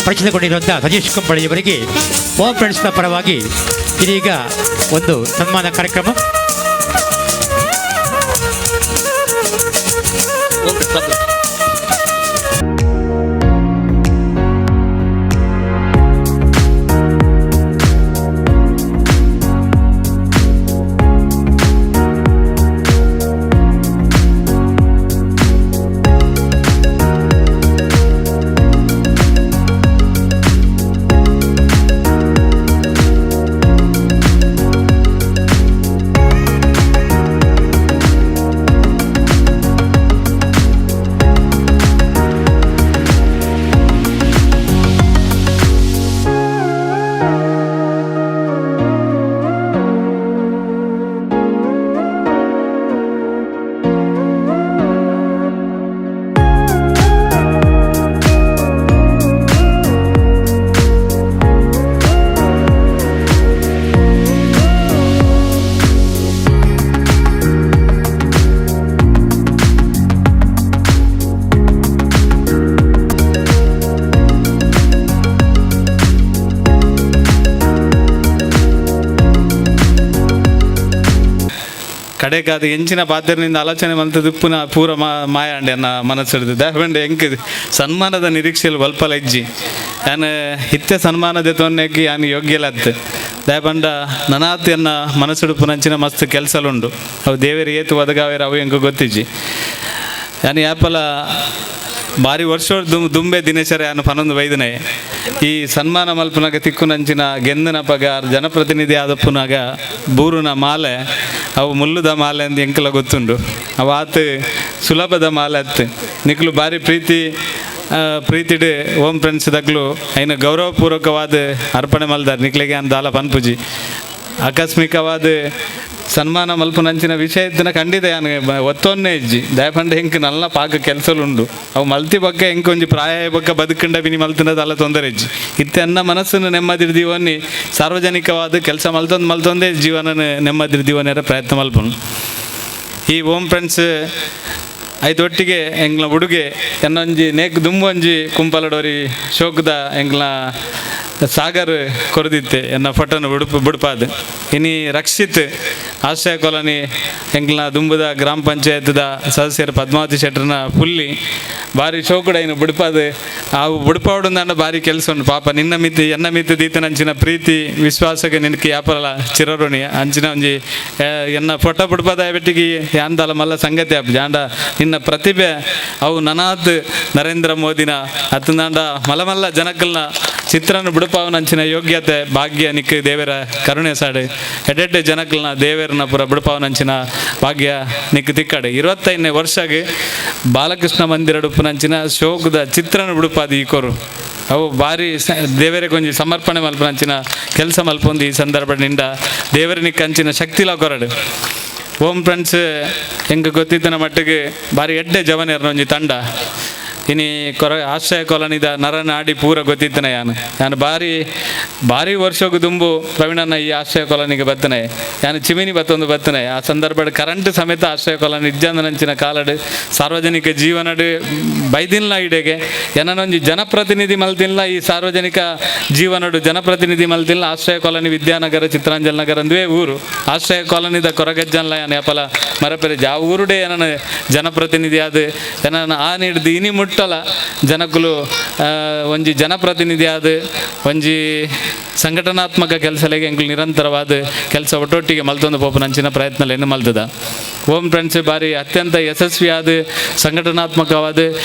S3: ಪರಿಚಿತಗೊಂಡಿರುವಂಥ ಸತೀಶ್ ಕುಂಬಳೆಯವರಿಗೆ ಓಂ ಫ್ರೆಂಡ್ಸ್ನ ಪರವಾಗಿ ಇದೀಗ ಒಂದು ಸನ್ಮಾನ ಕಾರ್ಯಕ್ರಮ.
S2: Om friends club.
S6: ಕಡೆಗಾದ ಎಂಚಿನ ಪಾತ್ರನಿಂದ ಆಲೋಚನೆ ಮಲ್ತದ್ದು ಪುನಃ ಪೂರ ಮಾಯಾಂಡೆ ಅನ್ನ ಮನಸ್ಸಿಡ್ದು ದಾವಂಡೆ ಎಂಕ್ ಸನ್ಮಾನದ ನಿರೀಕ್ಷೆಯಲ್ಲಿ ಬಲ್ಪಲ ಇಜ್ಜಿ ಯಾನ್ ಇತ್ತೆ ಸನ್ಮಾನದ ತೊನ್ನೆಗೆ ಯಾನ್ ಯೋಗ್ಯಲತ್ತು ದಯಪಂಡ ನನಾತಿಯನ್ನ ಮನಸ್ಸುಡು ಪುನಂಚಿನ ಮಸ್ತ್ ಕೆಲಸಲುಂಡು ಅವು ದೇವೇರು ಏತು ಒದಗಾವೇರು ಅವು ಎಂಕು ಗೊತ್ತಿಜ್ಜಿ ಯಾನ್ ಯಾಪಲ ಬಾರಿ ವರ್ಷ ದುಂಬೆ ದಿನೇಶರ ಯಾನು ಪನೊಂದು ವೈದನೆ ಈ ಸನ್ಮಾನ ಮಲ್ಪನಾಗ ತಿಕ್ಕುನಂಚಿನ ಗೆಂದನ ಪಗ ಜನಪ್ರತಿನಿಧಿ ಆದಪ್ಪುನಾಗ ಬೂರುನ ಮಾಲೆ ಅವು ಮುಲ್ಲುದ ಮಾಲೆ ಅಂದ್ ಎಂಕಲ ಗೊತ್ತುಂಡು ಅವು ಆತ ಸುಲಭದ ಮಾಲೆ ಅತ್ತು ನಿಕ್ಲು ಬಾರಿ ಪ್ರೀತಿ ಪ್ರೀತಿಡ್ ಓಂ ಫ್ರೆಂಡ್ಸ್ ದಕ್ಲು ಐನ ಗೌರವಪೂರ್ವಕವಾದ ಅರ್ಪಣೆ ಮಲ್ದಾರ್ ನಿಕ್ಲೆಗೆ ಅನ್ ದಾಲ ಪನ್ಪುಜಿ ಆಕಸ್ಮಿಕವಾದ ಸನ್ಮಾನ ಮಲ್ಪುನಂಚಿನ ವಿಷಯ ಇದ್ದನ ಖಂಡಿತ ಯಾನ್ ಒತ್ತೊನ್ನೆ ಇಜ್ಜಿ ದಯಪಂಡ ಹೆಂಕ್ ನಲ್ಲ ಪಾಕ ಕೆಲಸಲುಂಡು ಅವು ಮಲ್ತಿ ಬಕ್ಕ ಹೆಂಕ್ ಒಂಜಿ ಪ್ರಾಯ ಬಕ್ಕ ಬದುಕಂಡ ಬಿನಿ ಮಲ್ತಿನದಲ್ಲ ತೊಂದರೆ ಇಜ್ಜಿ ಇತ್ತೆ ಅನ್ನ ಮನಸ್ಸನ್ನು ನೆಮ್ಮದಿರ್ದೀವನ್ನಿ ಸಾರ್ವಜನಿಕವಾದ ಕೆಲಸ ಮಲ್ತೊಂದು ಮಲ್ತೊಂದೇ ಜೀವನನ ನೆಮ್ಮದಿರ್ದೀವನ್ನೆರ ಪ್ರಯತ್ನ ಮಲ್ಪನು. ಈ ಓಂ ಫ್ರೆಂಡ್ಸ್ ಐತೊಟ್ಟಿಗೆ ಎಂಗ್ಲ ಉಡುಗೆ ಎನ್ನೊಂಜಿ ನೇಕ್ ದುಂಬೊಂಜಿ ಕುಂಪಲಡೋರಿ ಶೋಕದ ಎಂಗ್ಲ ಸಾಗರ್ ಕೊರದಿತ್ತೆ ಎನ್ನ ಫೋಟೋನ ಉಡುಪು ಬುಡುಪಾದ ಇನಿ ರಕ್ಷಿತ್ ಆಶ್ರಯ ಕಾಲೋನಿ ಎಂಗ್ಲ ದುಂಬುದ ಗ್ರಾಮ ಪಂಚಾಯತ್ದ ಸದಸ್ಯರು ಪದ್ಮಾವತಿ ಶೆಟ್ಟರ್ನ ಪುಲ್ಲಿ ಬಾರಿ ಶೋಕುಡ ಇನ್ನು ಬುಡುಪಾದ ಆ ಬುಡುಪಾವುಡು ಬಾರಿ ಕೆಲಸ ಉಂಟು ಪಾಪ ನಿನ್ನ ಮಿತಿ ಎನ್ನ ಮಿತಿ ದೀತನಂಚಿನ ಪ್ರೀತಿ ವಿಶ್ವಾಸಕ್ಕೆ ನಿನಗೆ ಯಾಪಲ ಚಿರಋಣಿ ಅಂಚಿನ ಒಂಜಿ ಎನ್ನ ಫೋಟೋ ಬುಡುಪಾದ ಬೆಟ್ಟಿಗೆ ಯಾಂದಲ ಮಲ್ಲ ಸಂಗತಿ ಆಪ್ ಜಾಂಡ ನಿನ್ನ ಪ್ರತಿಭೆ ಅವು ನನಾತ್ ನರೇಂದ್ರ ಮೋದಿನ ಅತ್ತಂದಾಂಡ ಮಲಮಲ್ಲ ಜನಕಲ್ನ ಚಿತ್ರನ ಬುಡುಪ ಬುಡಪಾವನಂಚಿನ ಯೋಗ್ಯತೆ ಭಾಗ್ಯ ನಿಕ್ ದೇವರ ಕರುಣೆ ಸಾಡು ಎಡೆಡ್ಡೆ ಜನಕ್ಲನ ದೇವರನ ಪುರ ಬುಡಪಾವನಂಚಿನ ಭಾಗ್ಯ ನಿಕ್ ತಿಕ್ಕಡೆ 25ನೇ ವರ್ಷಗೆ ಬಾಲಕೃಷ್ಣ ಮಂದಿರ ಉಪ್ಪುನಂಚಿನ ಶೋಕದ ಚಿತ್ರನ ಬುಡುಪಾದಿ ಈ ಕೊರು ಅವು ಭಾರಿ ದೇವರಿಗೆ ಕೊಂಚ ಸಮರ್ಪಣೆ ಮಲ್ಪನಂಚಿನ ಕೆಲಸ ಮಲ್ಪೊಂದು ಈ ಸಂದರ್ಭದಿಂದ ದೇವರನಿಕ್ ಅಂಚಿನ ಶಕ್ತಿಲ ಕೊರಡು. ಓಂ ಫ್ರೆಂಡ್ಸ್ ಎಂಗೆ ಗೊತ್ತಿದ್ದನ ಮಟ್ಟಿಗೆ ಭಾರಿ ಎಡ್ಡೆ ಜವನೇರ್ನ ಒಂಜಿ ತಂಡ ಇನಿ ಕೊರ ಆಶ್ರಯ ಕಾಲೋನಿದ ನರನಾಡಿ ಪೂರ ಗೊತ್ತಿದ್ದನೆ ಯಾನು ಯಾನು ಭಾರಿ ಭಾರಿ ವರ್ಷಕ್ಕೆ ದುಂಬು ಪ್ರವೀಣನ ಈ ಆಶ್ರಯ ಕಾಲೋನಿಗೆ ಬತ್ತನೆ ಯಾನು ಚಿಮಿನಿ ಬತ್ತೊಂದು ಬತ್ತನೆ ಆ ಸಂದರ್ಭ ಕರೆಂಟ್ ಸಮೇತ ಆಶ್ರಯ ಕಾಲೋನಿ ಇಜ್ಜಂದನಂಚಿನ ಕಾಲಡು ಸಾರ್ವಜನಿಕ ಜೀವನಡು ಬೈದಿಲ್ಲ ಇಡೆಗೆ ಏನನೊಂಜಿ ಜನಪ್ರತಿನಿಧಿ ಮಲ್ತಿಲ್ಲ ಈ ಸಾರ್ವಜನಿಕ ಜೀವನಡು ಜನಪ್ರತಿನಿಧಿ ಮಲ್ತಿಲ್ಲ ಆಶ್ರಯ ಕಾಲೋನಿ ವಿದ್ಯಾನಗರ ಚಿತ್ರಾಂಜಲ್ ನಗರ ಅಂದುವೇ ಊರು ಆಶ್ರಯ ಕಾಲೋನಿದ ಕೊರಗಜ್ಜನ್ಲ ಯಾನು ಯಪಲ ಮರಪೆರೆ ಆ ಊರುಡೆ ಏನನ ಜನಪ್ರತಿನಿಧಿ ಆದ ಏನನ ಆ ನೀಡ್ದು ಇನಿ ಮುಟ್ಟ ಜನಕುಲು ಒಂಜಿ ಜನಪ್ರತಿನಿಧಿ ಆದ ಒಂಜಿ ಸಂಘಟನಾತ್ಮಕ ಕೆಲಸಲೆಗೆ ಎಂಕುಲು ನಿರಂತರವಾದ ಕೆಲಸ ಒಟ್ಟೊಟ್ಟಿಗೆ ಮಲ್ತೊಂದು ಪೋಪುನಂಚಿನ ಪ್ರಯತ್ನಲೇನು ಮಲ್ತದ. ಓಂ ಫ್ರೆಂಡ್ಸ್ ಬಾರಿ ಅತ್ಯಂತ ಯಶಸ್ವಿಯಾದ ಸಂಘಟನಾತ್ಮಕವಾದ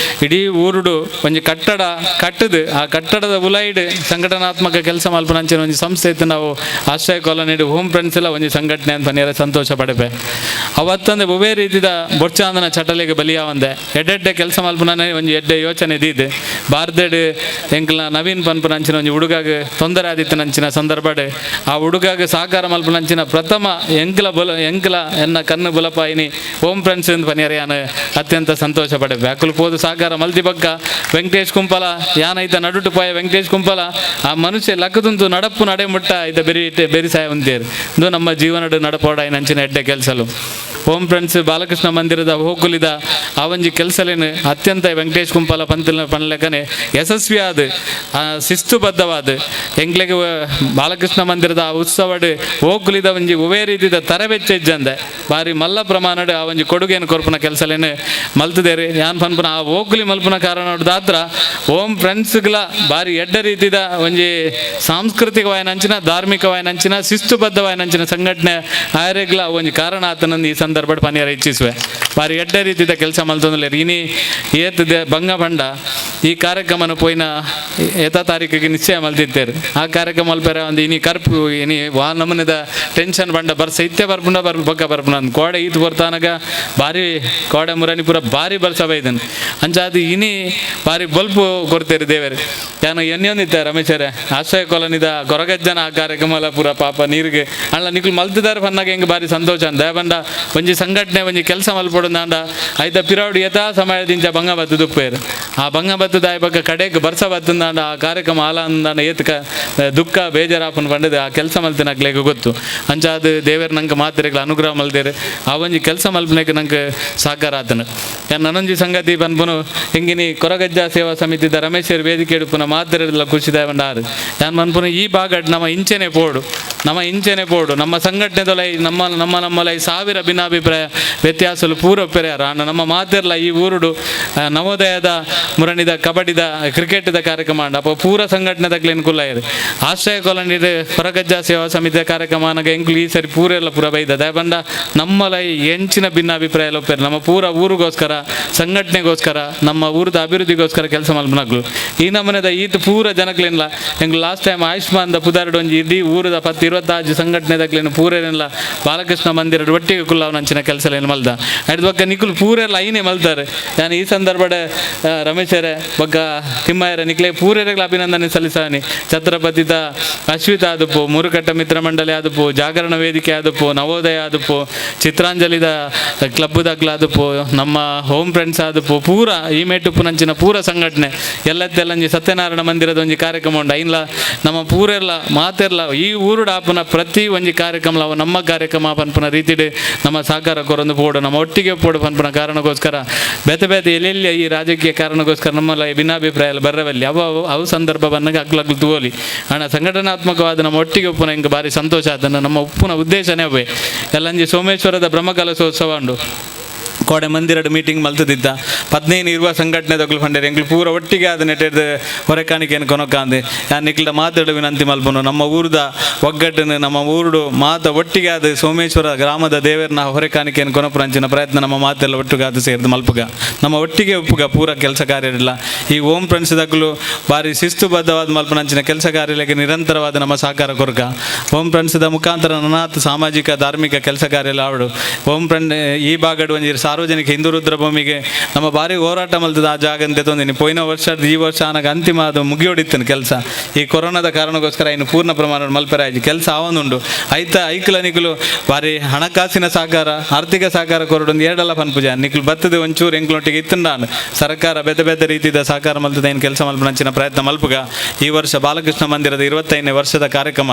S6: ಇಡೀ ಊರುಡು ಒಂಜಿ ಕಟ್ಟಡ ಕಟ್ಟದು ಆ ಕಟ್ಟಡದ ಉಲೈಡ್ ಸಂಘಟನಾತ್ಮಕ ಕೆಲಸ ಮಲ್ಪುನಂಚಿನ ಒಂಜಿ ಸಂಸ್ಥೆ ಇತ್ತು ನಾವು ಆಶ್ರಯ colony home friends ಎಲ್ಲ ಒಂಜಿ ಸಂಘಟನೆ ಅಂತ ನೇರ ಸಂತೋಷ ಪಡೆಪೆ. ಅವತ್ತಂದೆ ಒವೇ ರೀತಿದ ಬೊರ್ಚಾಂದನ ಚಟಲೆಗೆ ಬಲಿಯಾವಂದೆ ಎಡ್ಡೆಡ್ಡೆ ಕೆಲಸ ಮಲ್ಪುನೇ ಒಂಜಿ ಎಡ್ಡೆ ಯೋಚನೆ ದೀದ್ ಭಾರತಡ್ ಎಂಕ್ಲ ನವೀನ್ ಪನ್ಪುನಂಚಿನ ಒಂಜಿ ಹುಡುಗಾಗ ತೊಂದರೆ ಆದಿತ್ತು ನಂಚಿನ ಸಂದರ್ಭಡ್ ಆ ಹುಡುಗಾಗ ಸಹಕಾರ ಮಲ್ಪುನಂಚಿನ ಪ್ರಥಮ ಎಂಕ್ಲ ಬಲ ಎಂಕ್ಲ ಎನ್ನ ಕಣ್ಣು ಬುಲಪಾಯಿನಿ ಓಂ ಫ್ರೆಂಡ್ಸ್ ಎಂದು ಪನಿಯರ್ ಯಾನ್ ಅತ್ಯಂತ ಸಂತೋಷ ಪಡೆಪೆ. ಅಕುಲು ಪೋದು ಸಹಕಾರ ಮಲ್ತಿ ಬಕ್ಕ ವೆಂಕಟೇಶ್ ಕುಂಪಲ ಯಾನೈತ ನಡುಟು ಪಾಯ ವೆಂಕಟೇಶ್ ಕುಂಪಲ ಆ ಮನುಷ್ಯ ಲಕ್ಕದುಂತು ನಡಪು ನಡೆ ಮುಟ್ಟ ಐತ ಬೆರಿ ಬೆರಿ ಸಾಯ ಉಂತೇರು ಇದು ನಮ್ಮ ಜೀವನಡು ನಡಪೋಡ ನಂಚಿನ ಎಡ್ಡೆ ಕೆಲಸಲು. ಓಂ ಫ್ರೆಂಡ್ಸ್ ಬಾಲಕೃಷ್ಣ ಮಂದಿರದ ಹೋಗುಲಿದ ಆ ಒಂಜಿ ಕೆಲಸಲೇನು ಅತ್ಯಂತ ವೆಂಕಟೇಶ್ ಕುಂಪಲ ಪಂತಿನ ಪನ್ಲೆಕನೆ ಯಶಸ್ವಿಯಾದ ಶಿಸ್ತುಬದ್ಧವಾದ ಎಂಗ್ಲೆಗೆ ಬಾಲಕೃಷ್ಣ ಮಂದಿರದ ಆ ಉತ್ಸವಡ್ ಹೋಗುಲಿದ ಒಂಜಿ ಒವೇ ರೀತಿದ ತರಬೆಚ್ಚ ಇಜ್ಜಂದೆ ಭಾರಿ ಮಲ್ಲ ಪ್ರಮಾಣಡ್ ಆ ಒಂಜಿ ಕೊಡುಗೆಯನ್ನು ಕೊರ್ಪುನ ಕೆಲಸಲೇನು ಮಲ್ತದೇರಿ ಯಾನ್ ಪನ್ಪುನ ಆ ಹೋಗುಲಿ ಮಲ್ಪುನ ಕಾರಣ ದಾತ್ರ ಓಂ ಫ್ರೆಂಡ್ಸ್ಗಳ ಭಾರಿ ಎಡ್ಡ ರೀತಿದ ಒಂಜಿ ಸಾಂಸ್ಕೃತಿಕವಾಯಿನಂಚಿನ ಧಾರ್ಮಿಕವಾಯಿನಂಚಿನ ಶಿಸ್ತುಬದ್ಧವಾಯಿನಂಚಿನ ಸಂಘಟನೆ ಆಯರೆಗ್ಲ ಒಂಜಿ ಕಾರಣ ಆತನಂದು ಈ ಸಂದರ್ಭ ಪನಿಯರ ಇಚ್ಛಿಸುವೆ. ಭಾರಿ ಎಡ್ಡ ರೀತಿದ ಕೆಲಸ ಮಲ್ತೊಂದುಲ್ಲೆರ್ ಇನಿ ಏತ್ ಬಂಗ ಬಂಡ ಈ ಕಾರ್ಯಕ್ರಮನ ಪೋಯಿನ ಏತ ತಾರೀಕಿಗೆ ನಿಶ್ಚಯ ಮಲ್ತಿತ್ತೇರು ಆ ಕಾರ್ಯಕ್ರಮ ಮಲ್ಪೆರ ಒಂದು ಇನಿ ಕರ್ಪು ಇನಿ ವಾ ನಮೂನೆದ ಟೆನ್ಷನ್ ಬಂಡ ಬರ್ಸ ಇತ್ತೆ ಬರ್ಪುಂಡ ಬರ್ ಬಗ್ಗ ಬರ್ಪುಂಡ ಅಂದ್ ಕೋಡೆ ಈತ್ ಬರ್ತಾನಗ ಭಾರಿ ಕೋಡೆ ಮುರನಿ ಪೂರ ಭಾರಿ ಬರ್ಸ ಬೈದನ್ ಅಂಚಾದ ಇನಿ ಭಾರಿ ಬಲ್ಪು ಕೊಡ್ತೇರಿ ದೇವರು ಯಾನು ಎಣ್ಣೆಯೊಂದಿತ್ತ ರಮೇಶರೇ ಆಶ್ರಯ ಕಾಲೋನಿದ ಕೊರಗಜ್ಜನ ಆ ಕಾರ್ಯಕ್ರಮ ಎಲ್ಲ ಪೂರ ಪಾಪ ನೀರಿಗೆ ಅಲ್ಲ ನಿಕ್ಲು ಮಲ್ತಿದಾರೆ ಪನ್ನಾಗ ಹೆಂಗೆ ಭಾರಿ ಸಂತೋಷ ಅಂದ ಬಂಡ ಒಂಜಿ ಸಂಘಟನೆ ಒಂಜಿ ಕೆಲಸ ಮಲ್ಪೊಡು ಅಂಡ ಐತ ಪಿರೌಡು ಯಥಾ ಸಮಯದಿಂಚ ಬಂಗ ಬತ್ತು ದುಪ್ಪೇರು ಆ ಬಂಗ ಬತ್ತದ ಬಕ್ಕ ಕಡೆಗೆ ಬರ್ಸ ಬತ್ತಂದಾಂಡ ಆ ಕಾರ್ಯಕ್ರಮ ಆಲ ಅಂದಾಂಡ ಏತ್ಕ ದುಃಖ ಬೇಜಾರಾಪನ ಪಂಡದು ಆ ಕೆಲಸ ಮಲ್ತಿನಕ್ಲೆಗ್ ಗೊತ್ತು ಅಂಚಾದ ದೇವೇರ್ ನಂಗೆ ಮಾತ್ರೆಗಳ ಅನುಗ್ರಹ ಮಲ್ದೇರು ಆ ಒಂಜಿ ಕೆಲಸ ಮಲ್ಪನೆಗೆ ನಂಗೆ ಸಹಕಾರ ಆತನು. ಯಾನ್ ನನೊಂಜಿ ಸಂಗತಿ ಪನ್ಪುನು ಹೆಂಗಿನಿ ಕೊರಗಜ್ಜ ಸೇವಾ ಸಮಿತಿದ ರಮೇಶರ್ ವೇದಿಕೆ ಎಡುಪುನ ಮಾತ್ರೆಲ್ಲ ಖುಷಿ ಬಂಡ ಆರು ಯಾನ್ ಪನ್ಪುನು ಈ ಭಾಗ ನಮ್ಮ ಇಂಚೆನೆ ಪೋಡು ನಮ್ಮ ಇಂಚೆನೆ ಪೋಡು ನಮ್ಮ ಸಂಘಟನೆದೊಲೈ ನಮ್ಮ ನಮ್ಮ ನಮ್ಮಲೈ ಸಾವಿರ ಭಿನ್ನಾಭಿಪ್ರಾಯ ವ್ಯತ್ಯಾಸಲು ಪೂರ ಪೆರೆಯಾರ ಅಣ್ಣ ನಮ್ಮ ಮಾತಿರ್ಲ ಈ ಊರುಡು ನವೋದಯದ ಮುರಣಿದ ಕಬಡ್ಡಿದ ಕ್ರಿಕೆಟ್ದ ಕಾರ್ಯಕ್ರಮ ಅಂಡ ಅಪ್ಪ ಪೂರ ಸಂಘಟನೆದಾಗ್ಲೇನು ಕುಲ್ಲಾಯಿರು ಆಶ್ರಯ ಕಾಲೋನಿ ಕೊರಗಜ್ಜ ಸೇವಾ ಸಮಿತಿಯ ಕಾರ್ಯಕ್ರಮ ಅನಗ ಎಂಕ್ಲು ಈ ಸರಿ ಪೂರ ಎಲ್ಲ ಪೂರ ಬೈದ ದಯಬಂಡ ನಮ್ಮಲೈ ಎಂಚಿನ ಭಿನ್ನಾಭಿಪ್ರಾಯ ಒಪ್ಪೇರು ನಮ್ಮ ಪೂರ ಊರಿಗೋಸ್ಕರ ಸಂಘಟನೆಗೋಸ್ಕರ ನಮ್ಮ ಊರದ ಅಭಿವೃದ್ಧಿಗೋಸ್ಕರ ಕೆಲಸ ಮಲ್ಪನಗ್ಲು ಈ ನಮೂನೆದ ಈತ ಪೂರ ಜನಕ್ಲೇನಿಲ್ಲ ಎಂಕ್ಲು ಲಾಸ್ಟ್ ಟೈಮ್ ಆಯುಷ್ಮಾನ್ದ ಪುದಾರ್ಡ್ ಒಂಜಿ ಇಡೀ ಊರದ 10-25 ಸಂಘಟನೆದಾಗ್ಲೇನು ಪೂರೇನಿಲ್ಲ ಬಾಲಕೃಷ್ಣ ಮಂದಿರ ಒಟ್ಟಿಗೆ ಕುಲ್ಲವನಂಚಿನ ಕೆಲಸಲೇನು ಮಲ್ದ ಅಡ್ದ ಬಕ್ಕ ನಿಕುಲು ಪೂರೆಲ್ಲ ಐನೇ ಮಲ್ತಾರೆ. ನಾನು ಈ ಸಂದರ್ಭದ ರಮೇಶರೇ ಬಗ್ಗ ತಿಮ್ಮಯ್ಯರ ನಿಕ್ಲೆ ಪೂರೆಗಳ ಅಭಿನಂದನೆ ಸಲ್ಲಿಸಾನಿ. ಛತ್ರಪತಿದ ಅಶ್ವಿತ ಆದಪ್ಪು, ಮುರುಕಟ್ಟ ಮಿತ್ರ ಮಂಡಳಿ ಆದಪ್ಪು, ಜಾಗರಣ ವೇದಿಕೆ ಆದಪ್ಪು, ನವೋದಯ ಆದಪ್ಪು, ಚಿತ್ರಾಂಜಲಿದ ಕ್ಲಬ್ದಾಗ್ಲ ಆದಪ್ಪು, ನಮ್ಮ ಹೋಮ್ ಫ್ರೆಂಡ್ಸ್ ಆದಪ್ಪು, ಪೂರ ಈ ಮೇಟುಪ್ಪುನಂಚಿನ ಪೂರ ಸಂಘಟನೆ ಎಲ್ಲತ್ತೆಲ್ಲಂಜಿ ಸತ್ಯನಾರಾಯಣ ಮಂದಿರದ ಒಂಜಿ ಕಾರ್ಯಕ್ರಮ ಉಂಡು ಐನ್ಲ ನಮ್ಮ ಪೂರೆಲ್ಲ ಮಾತೆರ್ಲ ಈ ಊರುಡ ಆಪುನ ಪ್ರತಿ ಒಂಜಿ ಕಾರ್ಯಕ್ರಮ ಅವು ನಮ್ಮ ಕಾರ್ಯಕ್ರಮ ಪನ್ಪುನ ರೀತಿಡ್ ನಮ್ಮ ಸಹಕಾರ ಕೊರೊಂದು ಪೋಡು ನಮ್ಮ ಒಟ್ಟಿಗೆ ಪೋಡು ಪನ್ಪುನ ಕಾರಣಕ್ಕೋಸ್ಕರ ಬೇತೆ ಬೇತೆ ಎಲ್ಲೆಲ್ಲಿ ಈ ರಾಜಕೀಯ ಕಾರಣಕ್ಕೋಸ್ಕರ ನಮ್ಮಲ್ಲ ಭಿನ್ನಾಭಿಪ್ರಾಯ ಎಲ್ಲ ಬರವಲ್ಲಿ ಅವು ಅವು ಸಂದರ್ಭ ಬಂದಾಗ ಅಗ್ಲಗ್ಲು ತೋಲಿ ಅಣ್ಣ ಸಂಘಟನಾತ್ಮಕವಾದ ನಮ್ಮ ಒಟ್ಟಿಗೆ ಉಪ್ಪುನ ಹಿಂಗೆ ಭಾರಿ ಸಂತೋಷ ಆತನ ನಮ್ಮ ಉಪ್ಪುನ ಉದ್ದೇಶನೇ ಅವೇ ಎಲ್ಲಂಜಿ ಸೋಮೇಶ್ವರದ ಬ್ರಹ್ಮಕಲಶೋತ್ಸವ ಉಂಡು ಕೋಡೆ ಮಂದಿರಡು ಮೀಟಿಂಗ್ ಮಲ್ತದಿದ್ದ 15 20 ಸಂಘಟನೆ ಪಂಡೇರು ಎಂಕ್ಲು ಪೂರ ಒಟ್ಟಿಗೆ ಆದ ನೆಟ್ಟೆಡ್ದು ಹೊರೆಕಾಣಿಕೆಯನ್ನು ಕೊನೊಕಾಂದು ಯಾನ್ ನಿಕ್ಲ ಮಾತಾಡು ವಿನಂತಿ ಮಲ್ಪನು ನಮ್ಮ ಊರದ ಒಗ್ಗಟ್ಟನ್ನು ನಮ್ಮ ಊರುಡು ಮಾತ ಒಟ್ಟಿಗೆ ಆದ ಸೋಮೇಶ್ವರ ಗ್ರಾಮದ ದೇವರನ್ನ ಹೊರೆಕಾಣಿಕೆಯನ್ನು ಕೊನಪುರಂಚಿನ ಪ್ರಯತ್ನ ನಮ್ಮ ಮಾತೆಲ್ಲ ಒಟ್ಟುಗಾದ ಸೇರಿದ ಮಲ್ಪುಗ ನಮ್ಮ ಒಟ್ಟಿಗೆ ಉಪ್ಪುಗ ಪೂರ ಕೆಲಸ ಕಾರ್ಯ ಇರಲ್ಲ. ಈ ಓಂ ಫ್ರೆಂಡ್ಸ್ ದಕ್ಕಲು ಭಾರಿ ಶಿಸ್ತುಬದ್ಧವಾದ ಮಲ್ಪನಂಚಿನ ಕೆಲಸ ಕಾರ್ಯಕ್ಕೆ ನಿರಂತರವಾದ ನಮ್ಮ ಸಹಕಾರ ಕೊರಕ ಓಂ ಫ್ರೆಂಡ್ಸ್ದ ಮುಖಾಂತರ ನನಾತ್ ಸಾಮಾಜಿಕ ಧಾರ್ಮಿಕ ಕೆಲಸ ಕಾರ್ಯ ಆವಡು ಓಂ ಫ್ರೆಂಡ್ ಈ ಭಾಗಡು ಒಂಜಿ ಸಾರ್ವಜನಿಕ ಹಿಂದೂ ರುದ್ರ ಭೂಮಿಗೆ ನಮ್ಮ ಭಾರಿ ಹೋರಾಟ ಮಲ್ತದ ಆ ಜಾಗ ಅಂತ ತೊಂದಿನಿ ಪೋಯಿನ ವರ್ಷ ಈ ವರ್ಷ ಆನಗ ಅಂತಿಮ ಅದು ಮುಗಿಯೋಡಿತ್ತನ ಕೆಲಸ ಈ ಕೊರೋನಾದ ಕಾರಣಕ್ಕೋಸ್ಕರ ಇನ್ನು ಪೂರ್ಣ ಪ್ರಮಾಣ ಮಲ್ಪೆರಾಯ್ತು ಕೆಲಸ ಆವೊಂದುಂಡು ಐತ ಐಕ್ಲ ನಿಕುಲು ಭಾರಿ ಹಣಕಾಸಿನ ಸಹಕಾರ ಆರ್ಥಿಕ ಸಹಕಾರ ಕೊರಡು ಒಂದು ಎರಡಲ್ಲ ಪನ್ಪುಜ ನಿಕ್ಲು ಬತ್ತದ ಒಂಚೂರು ಎಂಕ್ಲೊಟ್ಟಿಗೆ ಇತ್ತಂಡಾನು ಸರ್ಕಾರ ಬೇತೆ ಬೇತೆ ರೀತಿಯ ಸಹಕಾರ ಮಲ್ತದ ಏನು ಕೆಲಸ ಮಲ್ಪನಂಚಿನ ಪ್ರಯತ್ನ ಮಲ್ಪುಗ. ಈ ವರ್ಷ ಬಾಲಕೃಷ್ಣ ಮಂದಿರದ 25ನೇ ವರ್ಷದ ಕಾರ್ಯಕ್ರಮ